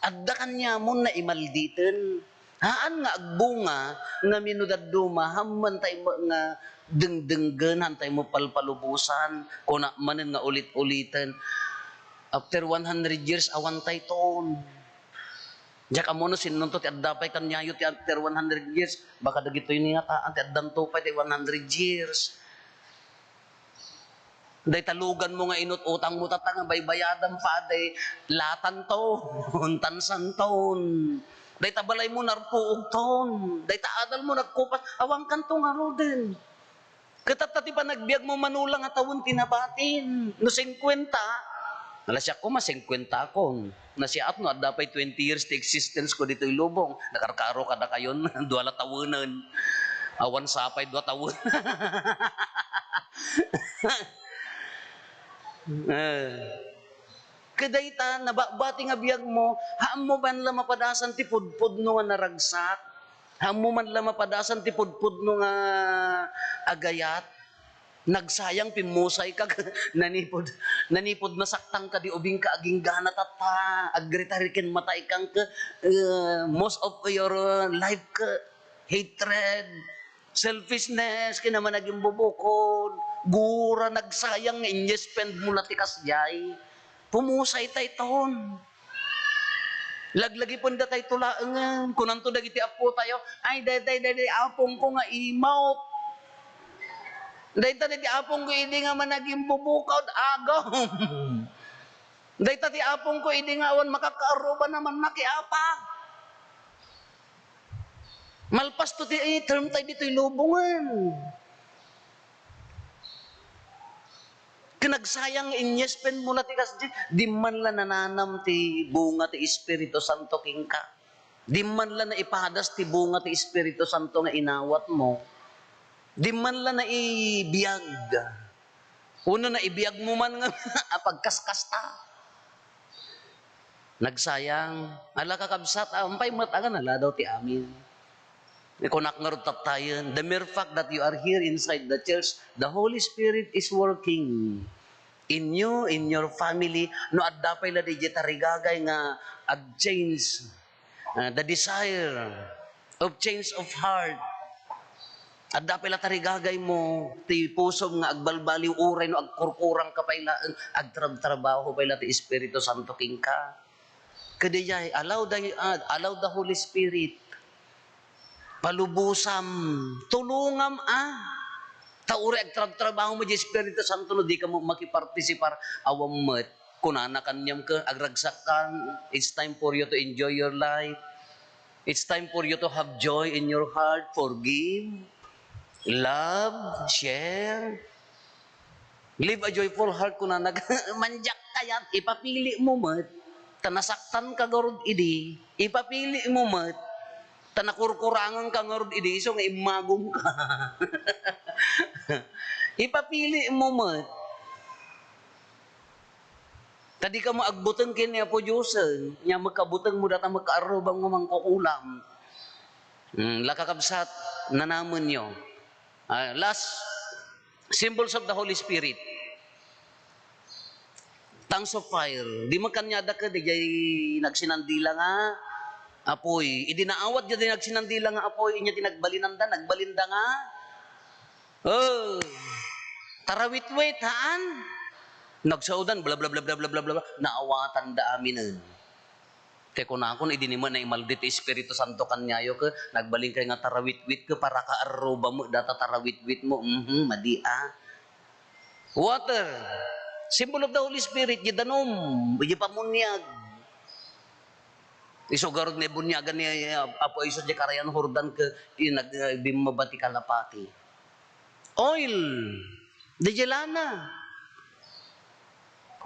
Adda kaniamon naimalditen. Haan nga agbunga ngamin no dadduma, haan man tayo ma-, nga dengdenggen, haan tayo mapalpalubosan, kuna manen nga ulit-uliten. After one hundred years, awan tayton. Diak ammo no sinonto ti adda pay kaniayo ti after one hundred years, baka dagitoy ni nga taan ti addanto pay ti one hundred years. Dayta luganmo nga inut-utangmo tatta nga baybayadam padi, latanton, tansanton. Dayta balaymo narpuogton. Dayta adalmo nagkupas, awankanto ngaruden. Ket tatta ti panagbiagmo, mano la nga tawen ti nabatin. No singkuenta, ala siak koma, singkuentakon. Nasiaat no adda pay twenty years ti existence ko ditoy lubong. Nakarkaro kadakayon, dua la tawenen. Awan sapay dua tawen. Eh. Kadayta, nababati nga biagmo, haanmo man la mapadasan ti pudpudno nga naragsak. Haanmo man la mapadasan ti pudpudno nga agayat. Nagsayang, pimmusay ka, nanipod, nanipod nasaktan ka, di ubing ka aginggana tatta, agritari ken matay kang ka, eh, most of your, uh, life ka, hatred, selfishness, kinamanagimbubukod, gura, nagsayang nga inyespend mo la ti kasdiay. Pumusay tayton. Laglagipen datay tulaengen. Kunanto dagiti appo tayo, "Ay, daytay, daytay apongko nga imawt. Dayta daytay apongko idi nga managimbubukod, agom. Dayta ti apongko idi nga awan makakaarruba naman makiapa." Malpasto ti, eh, term tayo ditoy lubongen. Ken nagsayang nga inyespend mo la ti kasdi, di man la nananam ti bunga ti Espiritu Santo kenka. Di man la naipadas ti bunga ti Espiritu Santo nga inawat mo. Di man la naibiag. Uno, naibiag mo man nga apagkaskasta. Nagsayang. Ala, kakabsat, ah, umpay met, agan, ala daw ti amin. Kunak ngarud tattayen, the mere fact that you are here inside the church, the Holy Spirit is working in you, in your family. No adda pay la daydiay tarigagay nga ag-change, ah, the desire of change of heart. Adda pay la tarigagay mo, ti pusom nga agbalbaliw, uray no agkurkurang ka pay laeng, agtrabtrabaho pay la ti Espiritu Santo kenka. Kadayay, allow the, ah, allow the Holy Spirit. Palubosam, tulongam, ah. Ta uray agtrabtrabaho mo di Espiritu Santo no di ka mo makipartisipar, awan met. Kunana kaniam ken, agragsak kan, it's time for you to enjoy your life. It's time for you to have joy in your heart, forgive, love, share. Live a joyful heart, kunana, mandiak ayat, ipapili mo met, ta nasaktan ka garud idi, ipapili mo met, ta nakurkurangan ka ngarud idi, isu nga immagum ka. Ipapili mo met. Ta di ka mo agbuteng ken ni Apo Dios, eh. Nya makabuteng mo data makaarrubang mo mangkukulam. Hmm, la kakabsat, nanamen yo. Ah, last, symbols of the Holy Spirit. Tongues of fire. Di man kaniada ket diay nagsinandila nga apoy. Idi naawat diay nagsinandila nga apoy, inya ti nagbalinanda, nagbalinda nga, "Oh, tarawitwit, haan?" Nagsaodan, bla, bla, bla, naawatanda aminen. Te kunakon, idi ni met naimaldi ti Espiritu Santo kaniayo, ke, nagbalin kay nga tarawitwit, ke, para ka arruba mo, data tarawitwit mo, mhm, madi, ah. Water, symbol of the Holy Spirit, di danum, di pamuniag. Isu garud ni bunyagan ni, ah, Apo Jesus di karayan Jordan, ke, inag-, ah, bimmaba ti kalapati. Oil, di lana.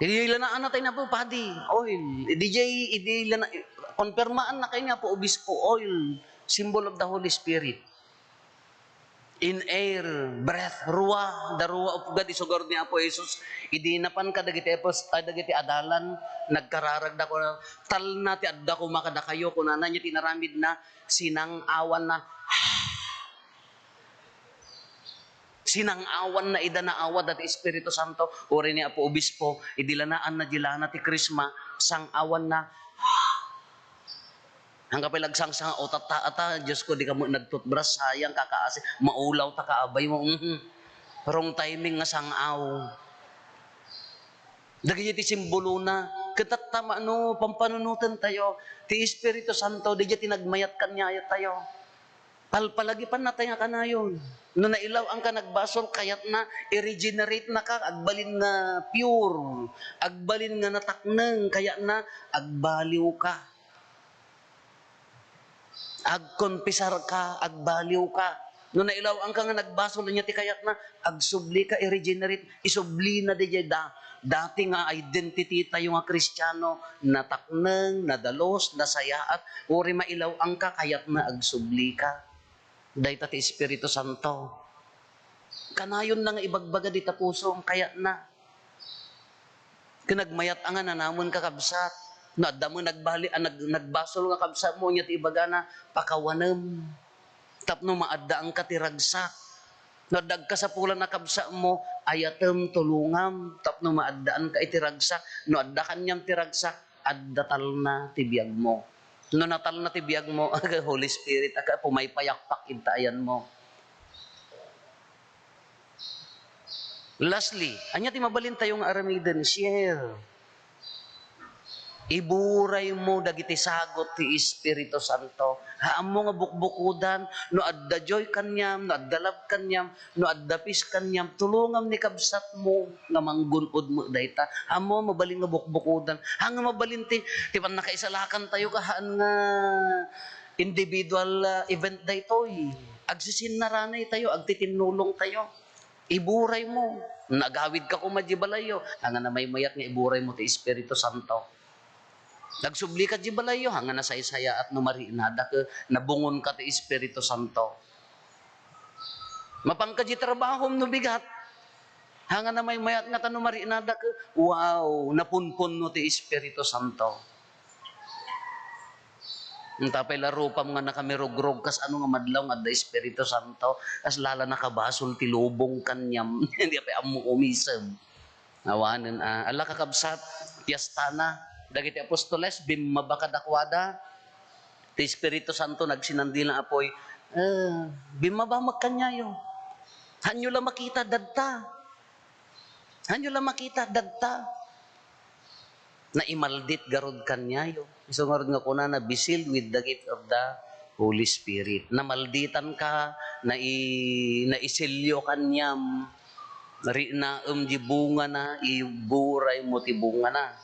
Idi lanaanna tayo na po, padi, oil. Idi jay, idi lana, konpermaanna kayo ni Apo Obispo, oil, symbol of the Holy Spirit. In air, breath, ruah, the ruah of God, isu garud ni Apo Jesus. Idi napan kadagiti apos-, ah, dagiti adalan, nagkararagda, kuna, "Talna ti adda koma kadakayo," kunana, nya tinaramidna, sinang-awanna. Sinang-awanna ida naawat dati Espiritu Santo, uray ni Apo Obispo, idi lanaanna di lana ti Krisma, sang-awanna. Hangka pay lagsangsang, "O, tatta, ata, Diyos ko, di ka mo nagtutbras, sayang, kakaasi, maulaw ta ka, abay mo, mhm." Wrong timing nga sang-aw. Dagiti ti simbolona, ket tatta, mano, pampanunoten tayo, ti Espiritu Santo, daydiay ti nagmayat kaniayo tayo. Palpalagipanna tayo nga kanayon. No nailaw-anka nagbasol, kayatna, i-regenerate naka, agbalin nga pure, agbalin nga natakneng, kayatna, agbaliw ka. Agkonpisar ka, agbaliw ka. No nailaw-anka nga nagbasol, ania ti kayatna, agsubli ka, i-regenerate, isublina daydiay da-, dati nga identity tayo nga Kristiano, natakneng, nadalus, nasayaat, uray mailaw-anka, kayatna agsubli ka. Dayta ti Espiritu Santo. Kanayonna nga ibagbaga dita pusom, kayatna. Ket nagmayat a nga nanamen, kakabsat. No adda met nagbali-, a nag-, nagbasol nga kabsatmo, ania ti ibagana, pakawanem. Tapno maaddaanka ti ragsak. No adda agkasapulan a kabsatmo, ayatem, tulongam. Tapno maaddaanka iti ragsak. No adda kaniam ti ragsak, adda talna ti biagmo. No natalna ti biagmo, Holy Spirit, aga, pumaypayakpak ita ayanmo. Lastly, ania ti mabalintayo nga aramiden? Share. Iburaymo dagiti sagut ti Espiritu Santo. Haanmo nga bukbukodan, no adda joy kaniam, no adda love kaniam, no adda peace kaniam, tulongam ni kabsatmo nga manggun-od met dayta. Haanmo mabalin nga bukbukodan. Haan nga mabalin ti, ti pannakaisalakan tayo, kahaan nga individual, ah, event daytoy. Agsisinnaranay tayo, agtitinnulong tayo. Iburaymo. Nagawid ka koma di balayyo, haan nga namaymayat nga iburaymo ti Espiritu Santo. Nagsubli ka di balayyo, haan nga nasaysayaat no marinada ket nabungon ka ti Espiritu Santo. Mapan ka di trabahom no bigat, haan nga namaymayat nga ta no marinada ket, wow, napunpunno ti Espiritu Santo. Ita pay la rupam nga nakamirugrog, kasano nga madlaw nga adda Espiritu Santo, kasla la nakabasol ti lubong kaniam. Di pay ammo umisem. Awanen, ah, ala kakabsat, piestana, dagiti apostoles, bimmaba kadakuada, ti Espiritu Santo nagsinandila apoy, eh, bimmaba met kaniayo. Hanyo la makita, dadta. Hanyo la makita, dadta. Naimaldit garud kaniayo. Isu ngarud nga kunana, "Be sealed with the gift of the Holy Spirit." Namalditan ka, nai-, naiselyo kaniam, rinaem di bungana, iburaymo ti bungana.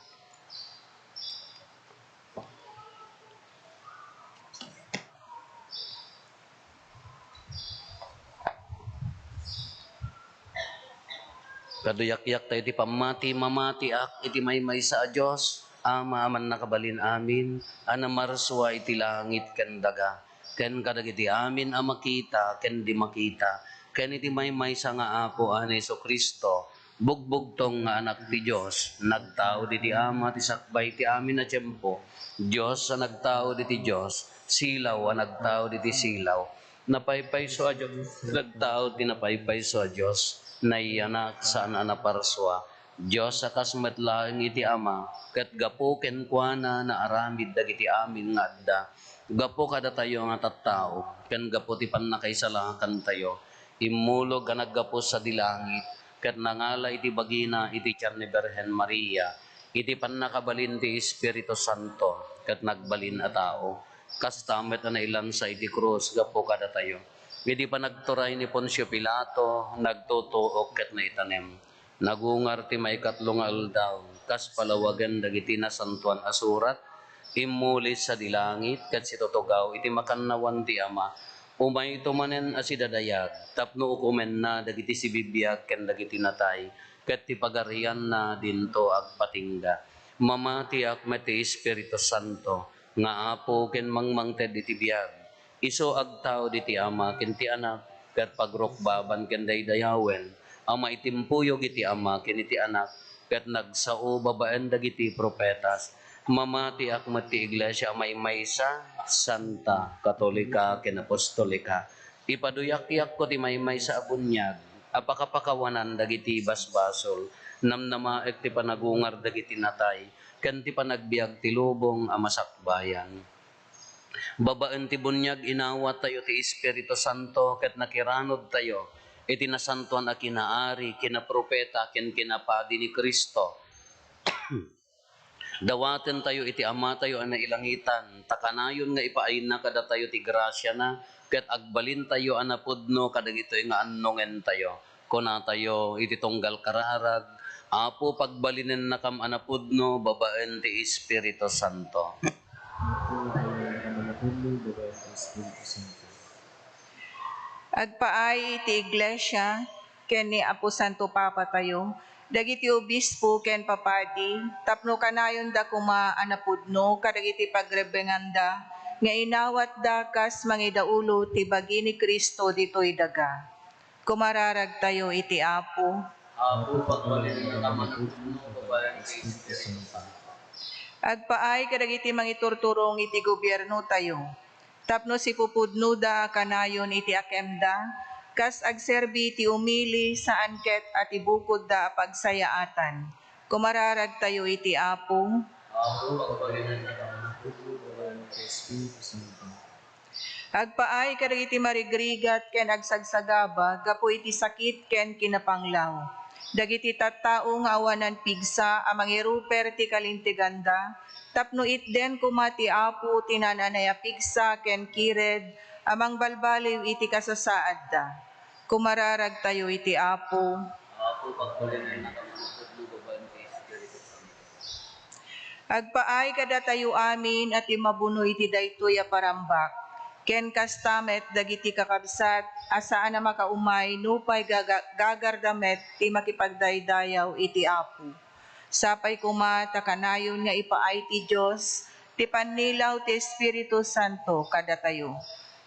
Kaduyakyak tayo ti pammati, mamatiak iti maymaysa a Dios, Ama a mannakabalin amin, a namarsua iti langit ken daga, ken kadagiti amin a makita ken di makita, ken iti maymaysa nga Apo a ni Jesu-Cristo, bugbugtong nga Anak ti Dios, nagtaud iti Ama ti sakbay ti amin a tiempo, Dios a nagtaud iti Dios, silaw a nagtaud iti silaw, napaypayso a Dios, nagtaud ti napaypayso a Dios, naiyanak saan a naparsua, Dios a kas met laeng iti Ama, ket gapu kenkuana naaramid dagiti amin nga adda. Gapu kadatayo nga tattao, ken gapu ti pannakaisalakantayo, immulog a naggapu sadi langit, ket nangala iti bagina iti tian ni Birhen Maria, iti pannakabalin ti Espiritu Santo, ket nagbalin a tao. Kasta met a nailansa iti krus gapu kadatayo. Idi panagturay ni Poncio Pilato, nagtutuok ket naitanem. Nagungar ti maikatlo nga aldaw, kas palawagen dagiti Nasantoan a Surat, immuli sadi langit ket situtugaw iti makannawan ti Ama. Umayto manen a sidadayag tapno ukomenna dagiti sibibiag ken dagiti natay, ket ti pagarianna dinto agpatingga. Mamatiak met ti Espiritu Santo nga Apo ken mangmangted iti biag. Isu agtaud iti Ama ken ti Anak, ket pagrukbaban ken daydayawen a maitimpuyog iti Ama ken iti Anak, ket nagsao babaen dagiti profetas. Mamatiak met ti Iglesia a maymaysa, santa, katolika, ken apostolika. Ipaduyakko ti maymaysa a buniag a pakapakawanan dagiti basbasol. Namnamaek ti panagungar dagiti natay, ken ti panagbiag ti lubong a masakbayan. Babaen ti buniag, inawattayo ti Espiritu Santo ket nakiranudtayo iti nasantoan a kinaari, kinaprofeta, ken kinapadi ni Cristo. Dawatentayo iti Amatayo a nailangitan, ta kanayon nga ipaayna kadatayo ti grasiana, ket agbalintayo a napudno kadagitoy nga annongentayo. Kunatayo iti tunggal kararag, Apo, pagbalinennakam a napudno babaen ti Espiritu Santo. Apo, agbalinennakam a napudno babaen ti Espiritu Santo. Agpaay iti Iglesia ken ni Apo Santo Papa tayo, dagiti obispo ken papadi, tapno kanayonda koma a napudno kadagiti pagrebenganda nga inawatda kas mangidaulo ti bagi ni Cristo ditoy daga. Kumararagtayo iti Apo. Apo, pagbalinennakam a napudno babaen ti Espiritu Santo. Agpaay kadagiti mangiturturong iti gobiernotayo, tapno sipupudnoda a kanayon iti akemda, kas agserbi ti umili saan ket a ti bukodda a pagsayaatan. Kumararagtayo iti Apo. Apo, pagbalinennakam a napudno babaen ti Espiritu Santo. Agpaay kadagiti marigrigat ken agsagsagaba gapu iti sakit ken kinapanglaw. Dagiti tattao nga awanan pigsa a mangiruper ti kalinteganda, tapno itden koma ti Apo ti naan-anay a pigsa ken kired a mangbalbaliw iti kasasaadda. Kumararagtayo iti Apo. Apo, pagbalinennakam a napudno babaen ti Espiritu Santo. Agpaay kadatayo amin a timmabuno iti daytoy a parambak, ken kasta met dagiti kakabsat a saan a makaumay nupay gaga-, gagarda met ti makipagdaydayaw iti Apo. Sapay koma ta kanayon nga ipaay ti Dios ti pannilaw ti Espiritu Santo kadatayo.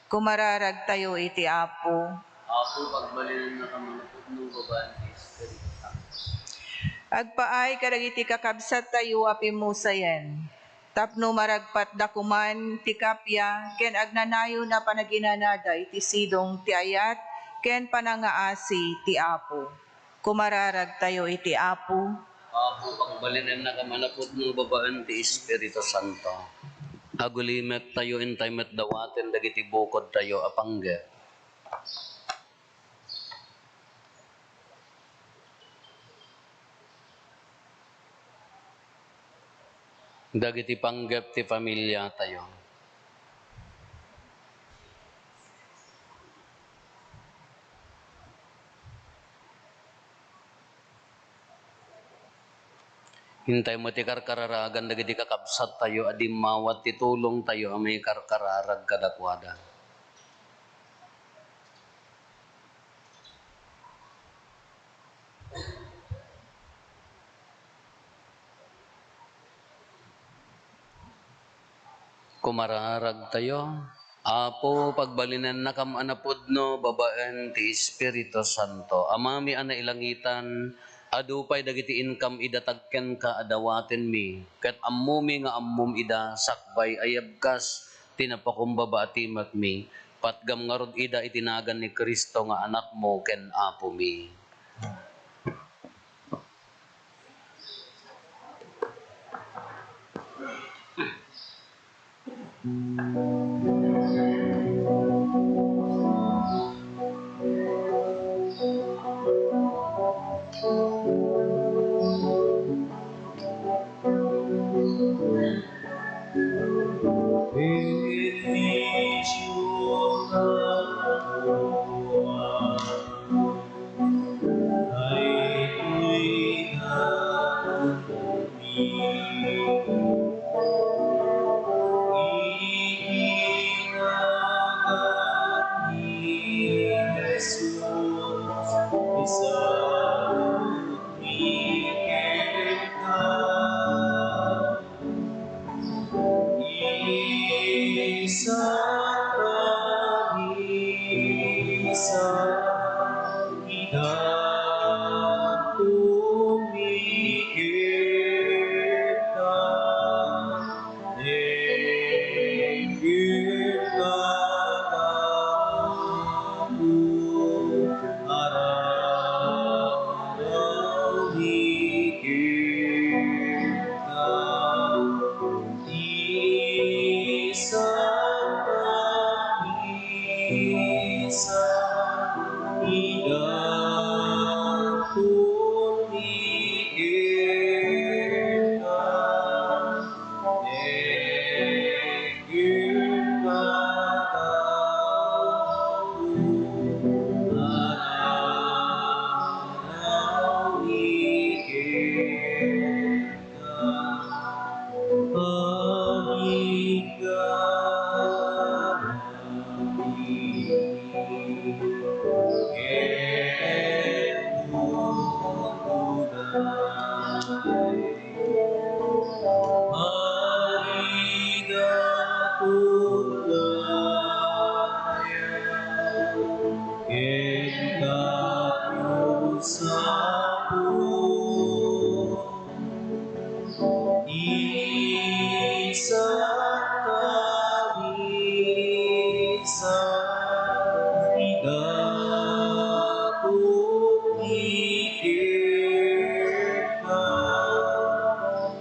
Kumararagtayo iti Apo. Apo, pagbalinennakam a napudno babaen ti Espiritu Santo. Agpaay kadagiti kakabsattayo a pimmusayen, tapno maragpatda koman ti kappia ken agnanayon a panaginanada iti sidong ti ayat ken panangaasi ti Apo. Kumararagtayo iti Apo. Apo, pagbalinennakam a napudno babaen ti Espiritu Santo. Agulimektayo intay met dawaten dagiti bukodtayo a panggep. Dagiti panggep ti familiatayo. Intay met ti karkararagan dagiti kakabsattayo a dimmawat ti tulongtayo a maikarkararag kadakuada. Kumararagtayo. Apo, pagbalinennakam a napudno babaen ti Espiritu Santo. Amami a nailangitan, adu pay dagiti inkam idatag kenka a dawatenmi, ket ammomi nga ammom ida sakbay a yabkas ti napakumbaba a timekmi. Patgam ngarud ida iti nagan ni Cristo nga Anakmo ken Apomi. Isa, isa, ida tumikita, denggen kadaku, aramidem kenka. Isa, isa, ida tumikita, denggen kadaku, aramidem kenka. Isa, isa, ida tumikita,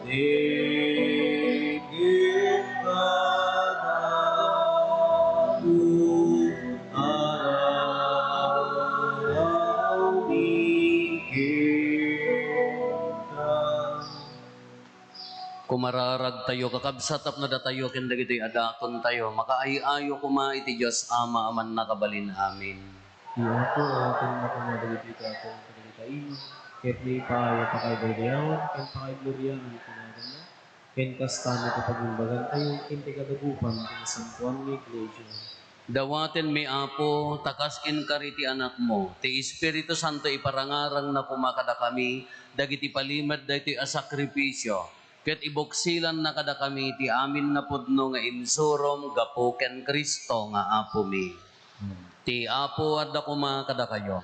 denggen kadaku, aramidem kenka. Kumararagtayo, kakabsat, tapno datayo ken dagitoy a datontayo makaay-ayo koma iti Dios Ama a Mannakabalin. Amen. Ti Apo, awatenna koma dagiti daton kadagiti ima, ket maipaay a pakaibaybayawan ken pakaigloriaan ti naganna, ken kasta, no, ti pagimbagantayo ken ti kadagupan ti nasantoan nga iglesia. Dawatenmi, Apo, ta kas inkari ti Anakmo, ti Espiritu Santo iparangarangna koma kadakami dagiti palimed daytoy a sakrifisio, ket ibuksilanna kadakami ti amin nga pudno nga insurom gapu ken Cristo nga Apomi. Ti Apo adda koma kadakayo.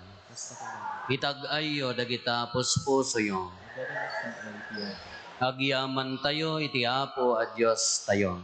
Itag-ayyo dagita puspusoyo. Agyamantayo iti Apo a Diostayo.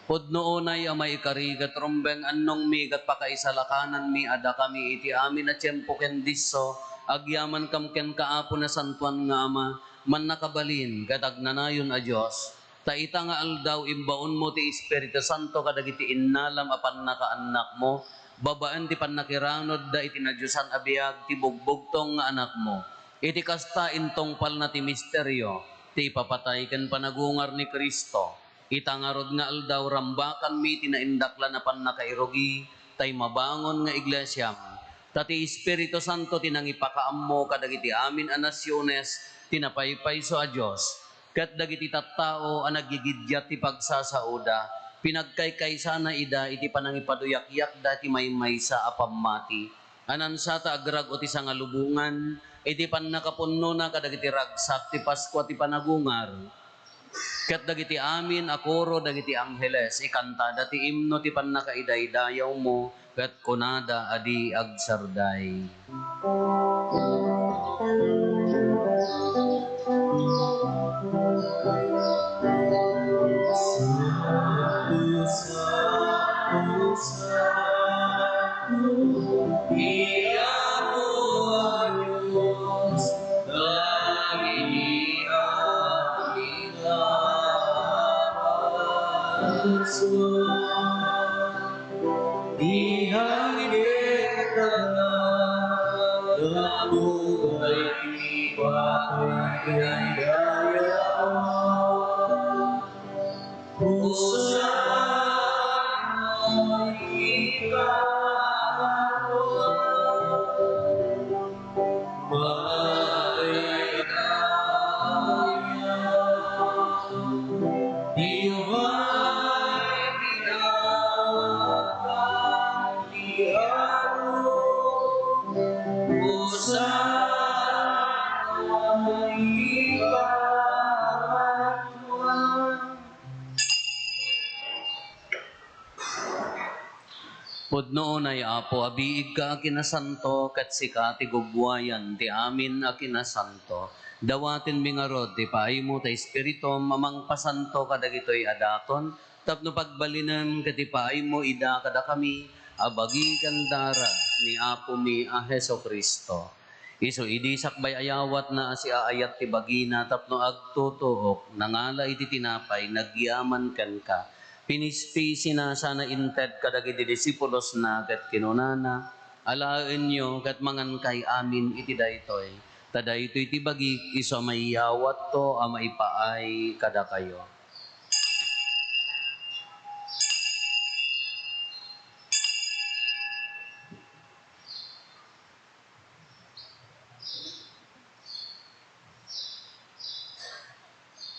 Pudno unay a maikari ket rumbeng annongmi ket pakaisalakananmi a dakami iti amin a tiempo ken disso, agyamankam kenka, Apo Nasantoan nga Ama, mannakabalin ket agnanayon a Dios. Ta ita nga aldaw, imbaonmo ti Espiritu Santo kadagiti innalam a pannakaannakmo, babaen ti pannakiranudda iti nadiosan a biag ti bugbugtong nga Anakmo. Iti kasta, intungpalna ti misterio ti ipapatay ken panagungar ni Cristo. Ita ngarud nga aldaw, rambakanmi ti naindaklan a pannakairugi tay mabangon nga iglesiam. Ta ti Espiritu Santo ti nangipakaammo kadagiti amin a nasiones ti napaypayso a Dios, ket dagiti tattao a naggigiddiat ti pagsasaoda, pinagkaykaysana ida iti panangipaduyakyakda ti maymaysa a pammati. Anansata agrag-o ti sangalubongan iti pannakapunnona kadagiti ragsak ti Paskua ti Panagungar. Ket dagiti amin a koro dagiti angheles, ikantada ti imno ti pannakaidaydayawmo, ket kunada a di agsarday. Diay ket nagdagdagda, napudno ti pannakaidaydayawmo. Hosanna iti pangatoan. Pudno unay, Apo, a biigka a kinasanto, ket sika ti gugwayan ti amin a kinasanto. Dawatenmi ngarud ti paaymo ta Espiritum a mangpasanto kadagitoy a daton, tapno pagbalinem ket ipaaymo ida kadakami a bagi ken dara ni Apomi a Jesu-Cristo. Isu idi sakbay ayawatna a siaayat ti bagina tapno agtutuok, nangala iti tinapay, nagyaman kenka, pinispisina sana inted kadagiti disipulosna ket kinunana, "Alaenyo ket mangankay amin iti daytoy, ta daytoy ti bagik isu a maiyawatto a maipaay kadakayo."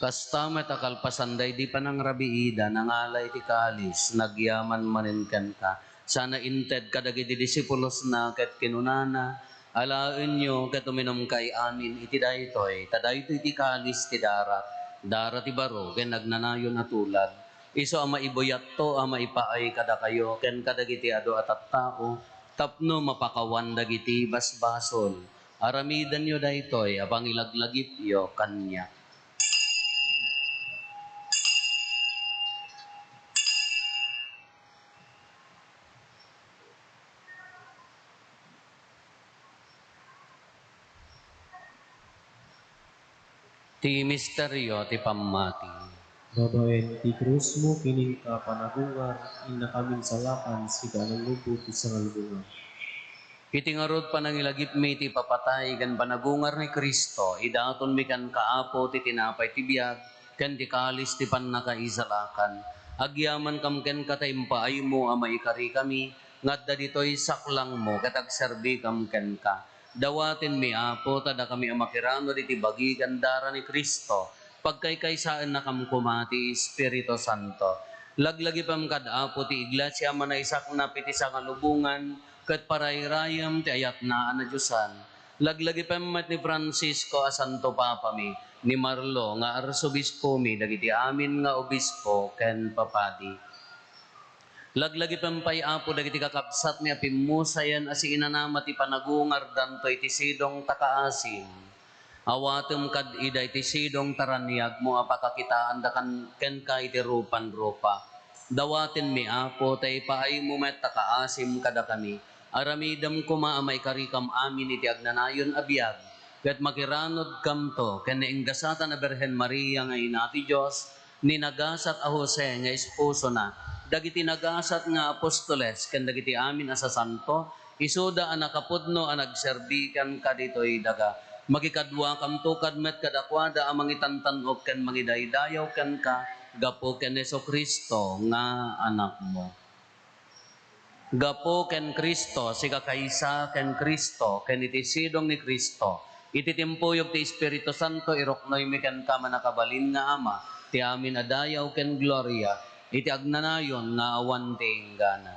Kasta met a kalpasan daydi panangrabiida, nangala iti kalis, nagyaman manen kenka, sana inted kadagiti disipulosna ket kinunana, "Alaenyo ket uminumkay amin iti daytoy, ta daytoy ti kalis ti darak, darak ti baro ken agnanayon a tulad. Isu a maibuyatto a maipaay kadakayo ken kadagiti adu a tattao, tapno mapakawan dagiti basbasol. Aramidenyo daytoy a pangilaglagipyo kaniak." Ti misterio ti pammati. Babaen ti krusmo ken inka panagungar, innakamin salakan, sika a nangubbot ti sangalubongan. Iti ngarud, panangilagipmi ti ipapatay ken panagungar ni Cristo, idatonmi kenka, Apo, ti tinapay ti biag ken ti kalis ti pannakaisalakan. Agyamankam kenka ta impaaymo a maikarikami nga adda ditoy saklangmo ket agserbikam kenka. Dawatenmi, Apo, ta dakami a makiranud iti bagi ken dara ni Cristo, pagkaykaysaennakam koma ti Espiritu Santo. Laglagipem kad Apo ti iglesia a manaysaknap iti sangalubongan ket parayrayem ti ayatna a nadiosan. Laglagipem met ni Francisco a Santo Papami, ni Marlo nga Arsobispomi, dagiti amin nga obispo ken papadi. Laglagipem pay, Apo, dagiti kakabsatmi a pimmusayen a siinanama ti panagungardanto iti sidong ta kaasim. Awatem kad ida iti sidong ta raniagmo a pakakitaanda kan-, kenka iti rupan-rupa. Dawatenmi, Apo, ta ipaaymo met ta kaasim kadakami. Aramidem koma a maikarikam amin iti agnanayon a biag, ket makiranudkamto ken ni ingasatan a Birhen Maria nga Ina ti Dios, ni nagasat a Jose nga esposona, dagiti nagasat nga apostoles, ken dagiti amin a sasanto, isuda a nakapudno a nagserbi kenka ditoy daga. Makikaduakamto kad met kadakuada a mangitantan-ok ken mangidaydayaw kenka gapu ken Jesu-Cristo nga Anakmo. Gapu ken Cristo, sigakaysa ken Cristo, ken iti sidong ni Cristo, iti timpuyog ti Espiritu Santo, iruknoymi kenka, mannakabalin nga Ama, ti amin a dayaw ken gloria, iti agnanayon nga awan ti inggana.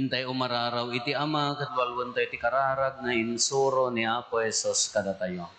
Tay umararaw iti Ama, ket walwentayo ti kararag nga insuro ni Apo Jesus kadatayo.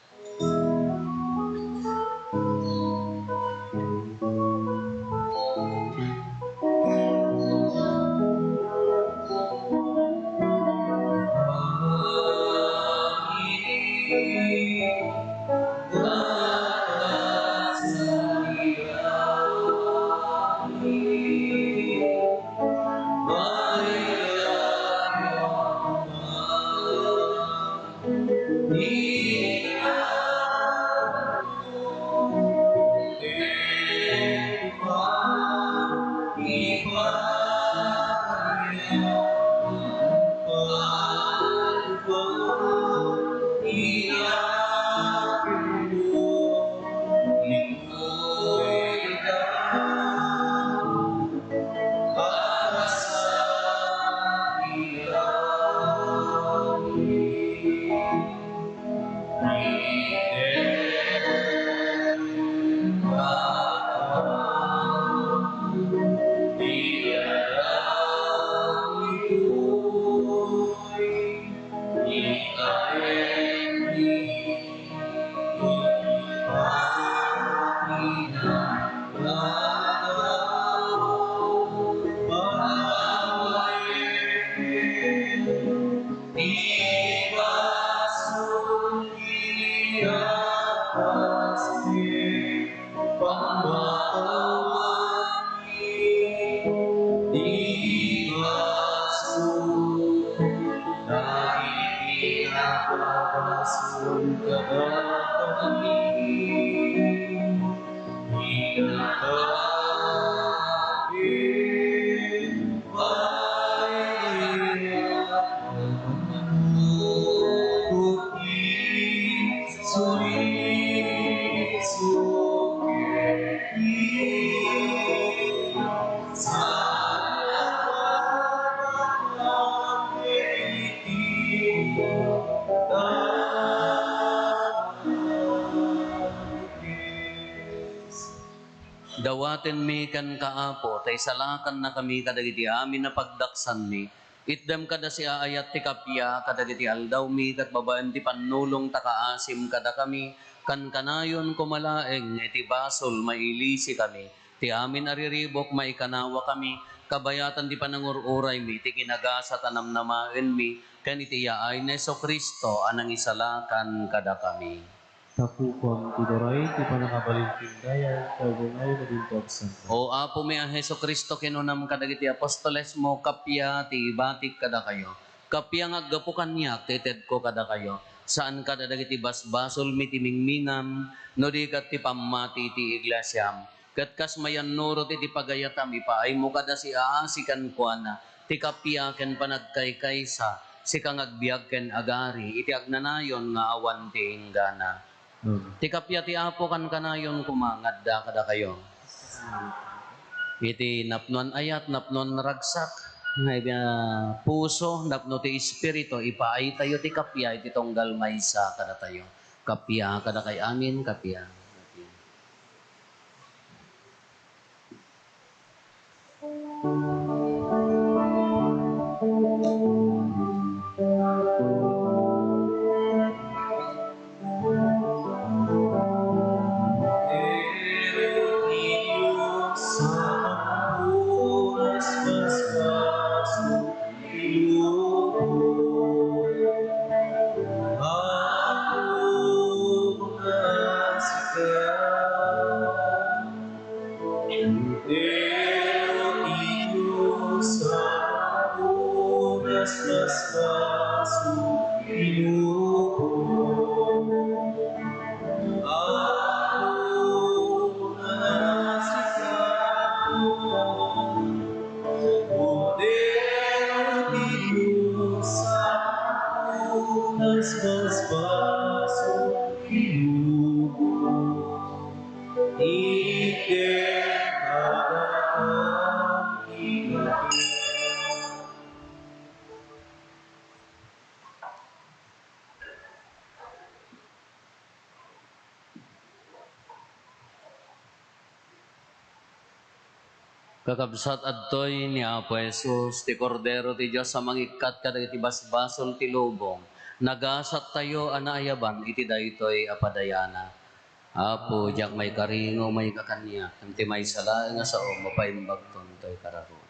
Dawatenmi kenka, Apo, ta isalakannakami kadagiti amin a pagdaksanmi. Itdem kada siaayat ti kappia kadagiti aldawmi, ket babaen ti pannulong ta kaasim kadakami, kankanayon koma laeng nga iti basol mailisikami. Ti amin a riribuk maikanawakami, kabayatan ti panangur-uraymi, ti kinagasat a namnamaenmi, ken iti yaay ni Jesu-Cristo a nangisalakan kadakami. Tapukam ti duray ti pannakabalin ken dayag, ta ugunay nga dinto agsanna. O Apomi a Jesu-Cristo, kinunam kadagiti apostolesmo, kappia ti ibatik kadakayo. Kappia nga aggapu kaniak ti itedko kadakayo. Saan kada dagiti basbasolmi ti mingminam, no di ket ti pammati ti iglesiam. Ket kas mayannurot iti pagayatam, ipaaymo kada siaasi kenkuana ti kappia ken panagkaykaysa, sika nga agbiag ken agari iti agnanayon nga awan ti inggana. Amen. Ti kappia ti Apo kankanayon koma nga adda kadakayo. Iti napnoan ayat, napnoan naragsak, nga iti, ah, puso, napno ti Espiritu, ipaaytayo ti kappia iti tunggal maysa kadatayo. Kappia kadakay amin, kappia. Kappia. Kakabsat, adtoy ni Apo Jesus, ti Kordero ti Dios a mangikkat kadagiti basbasol ti lubong. Nagasattayo a naayaban iti daytoy a padayana. Apo, diak maikari nga umayka kaniak, ngem ti maysa laeng a sao mapaimbagton toy kararuno.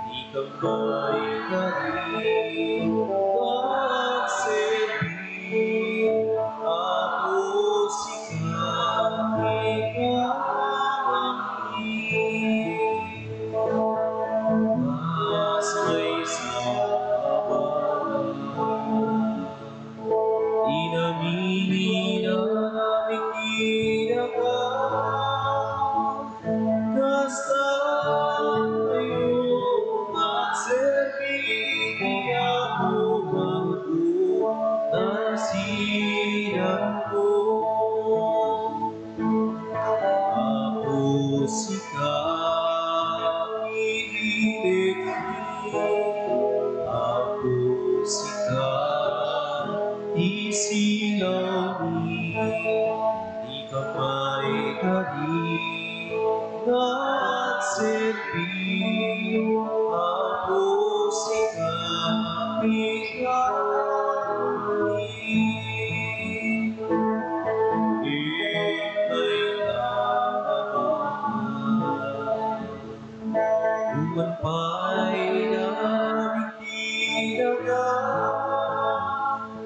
Ikaw maikari, pagserbi, Apo, sika ti kaammi. Kas maysa a banag, inaminian ti daga. Kasta tayo nagserbi ti Apo, Apo, nasidanto. Apo, sika ibinigmi. Apo, sika ti silawmi. Ikaw maikari nga agserbi, Apo, sika ti kaammi. Inkay ta, Ama, Uman pay dagiti daga,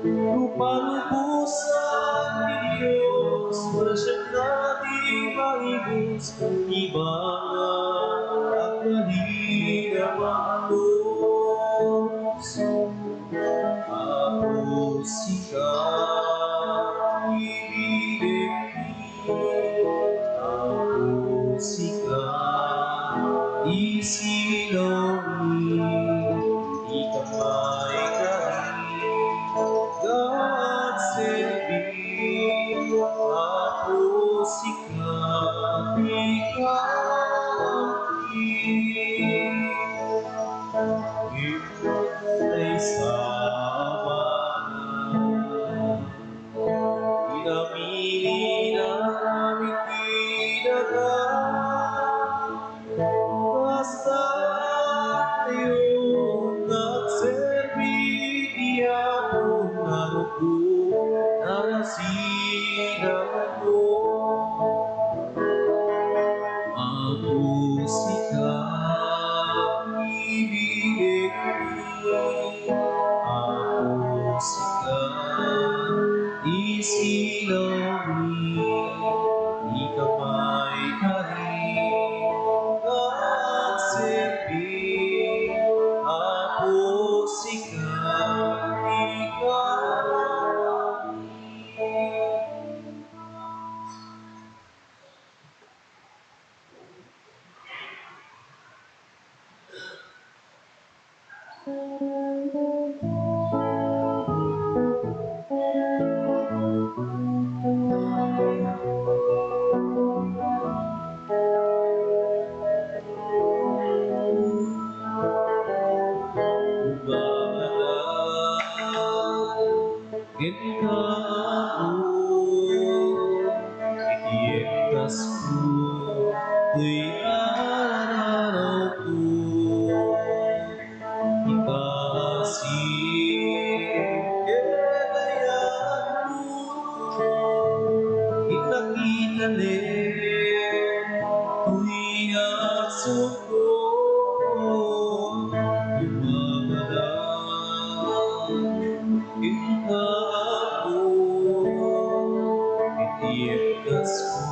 no palubosan ti Dios, masianna ti maibus, ti banag agbalin a maanus. Apo, sika ibinigmi. Apo, sika ti silawmi, ikaw maikari nga agserbi. Apo, sika ti kaammi. Iti maysa a banag, inaminian ti daga. Kasta tayo nagserbi ti Apo, narukno, nasidanto. Apo, sika ibinigmi. Apo, sika ti silawmi, ikaw maikari nga agserbi. Apo, sika ti kaammi. Kenka, Apo, iti ekkasko, toy ar-arawko. Ipasiw kenka ti ayatko, ita ti talem, toy agsukko. Dumadalan kenka, Apo, iti ekkasko,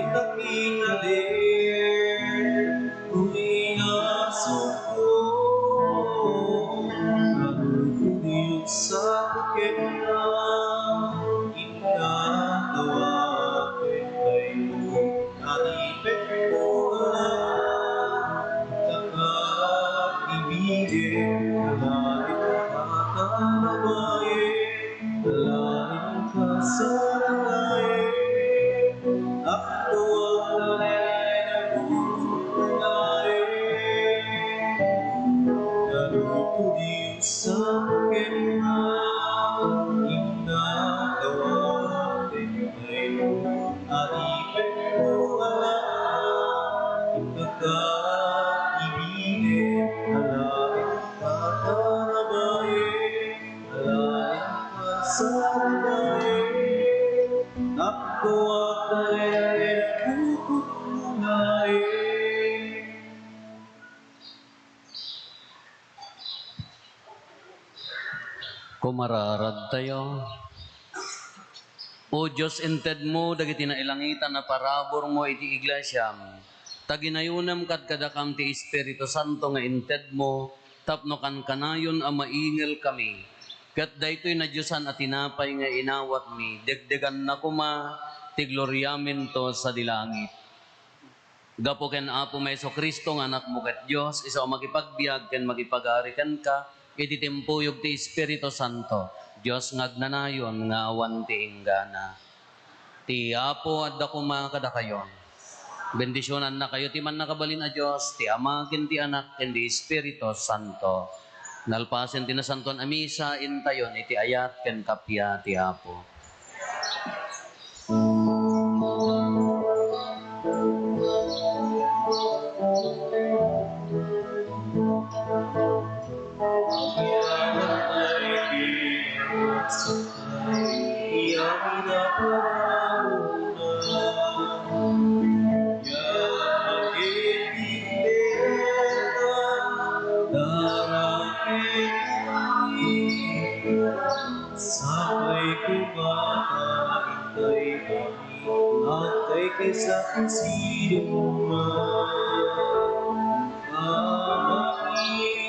Nakitadi, uy, nasukko, naluto ni Dios sa kenna, inna tawagen daytoy. Alipekko a nakakaibigin, alaen ka ta babae, alaen ka sa babae, ako a talae na babae, naluto ni Dios sa kenna, inna tawagen daytoy. Alipekko a nakakaibigin, alaen ka ta babae, alaen ka sa babae, ako a talae na babae. Kumararadtayo. O Dios, intedmo dagiti nailangitan a paraburmo iti iglesiam, ta ginayunem kadkadakam ti Espiritu Santo nga intedmo tapno kankanayon a maingelkami. Ket daytoy nadiosan a tinapay nga inawatmi, degdeganna koma ti gloriaminto sadi langit. Gapu ken Apomi Jesu-Cristo nga Anakmo ket Dios, isu a makipagbiag ken makipag-ari kenka iti timpuyog ti Espiritu Santo, Dios nga agnanayon nga awan ti inggana. Ti Apo adda koma kadakayo. Bendisionannakayo ti Mannakabalin a Dios, ti Ama ken ti Anak ken ti Espiritu Santo. Nalpasen ti Nasantoan a Misa, intayon iti ayat ken kappia ti Apo. Sakay ko ba, agtay kami, agtay kaysa sinuman. Agtay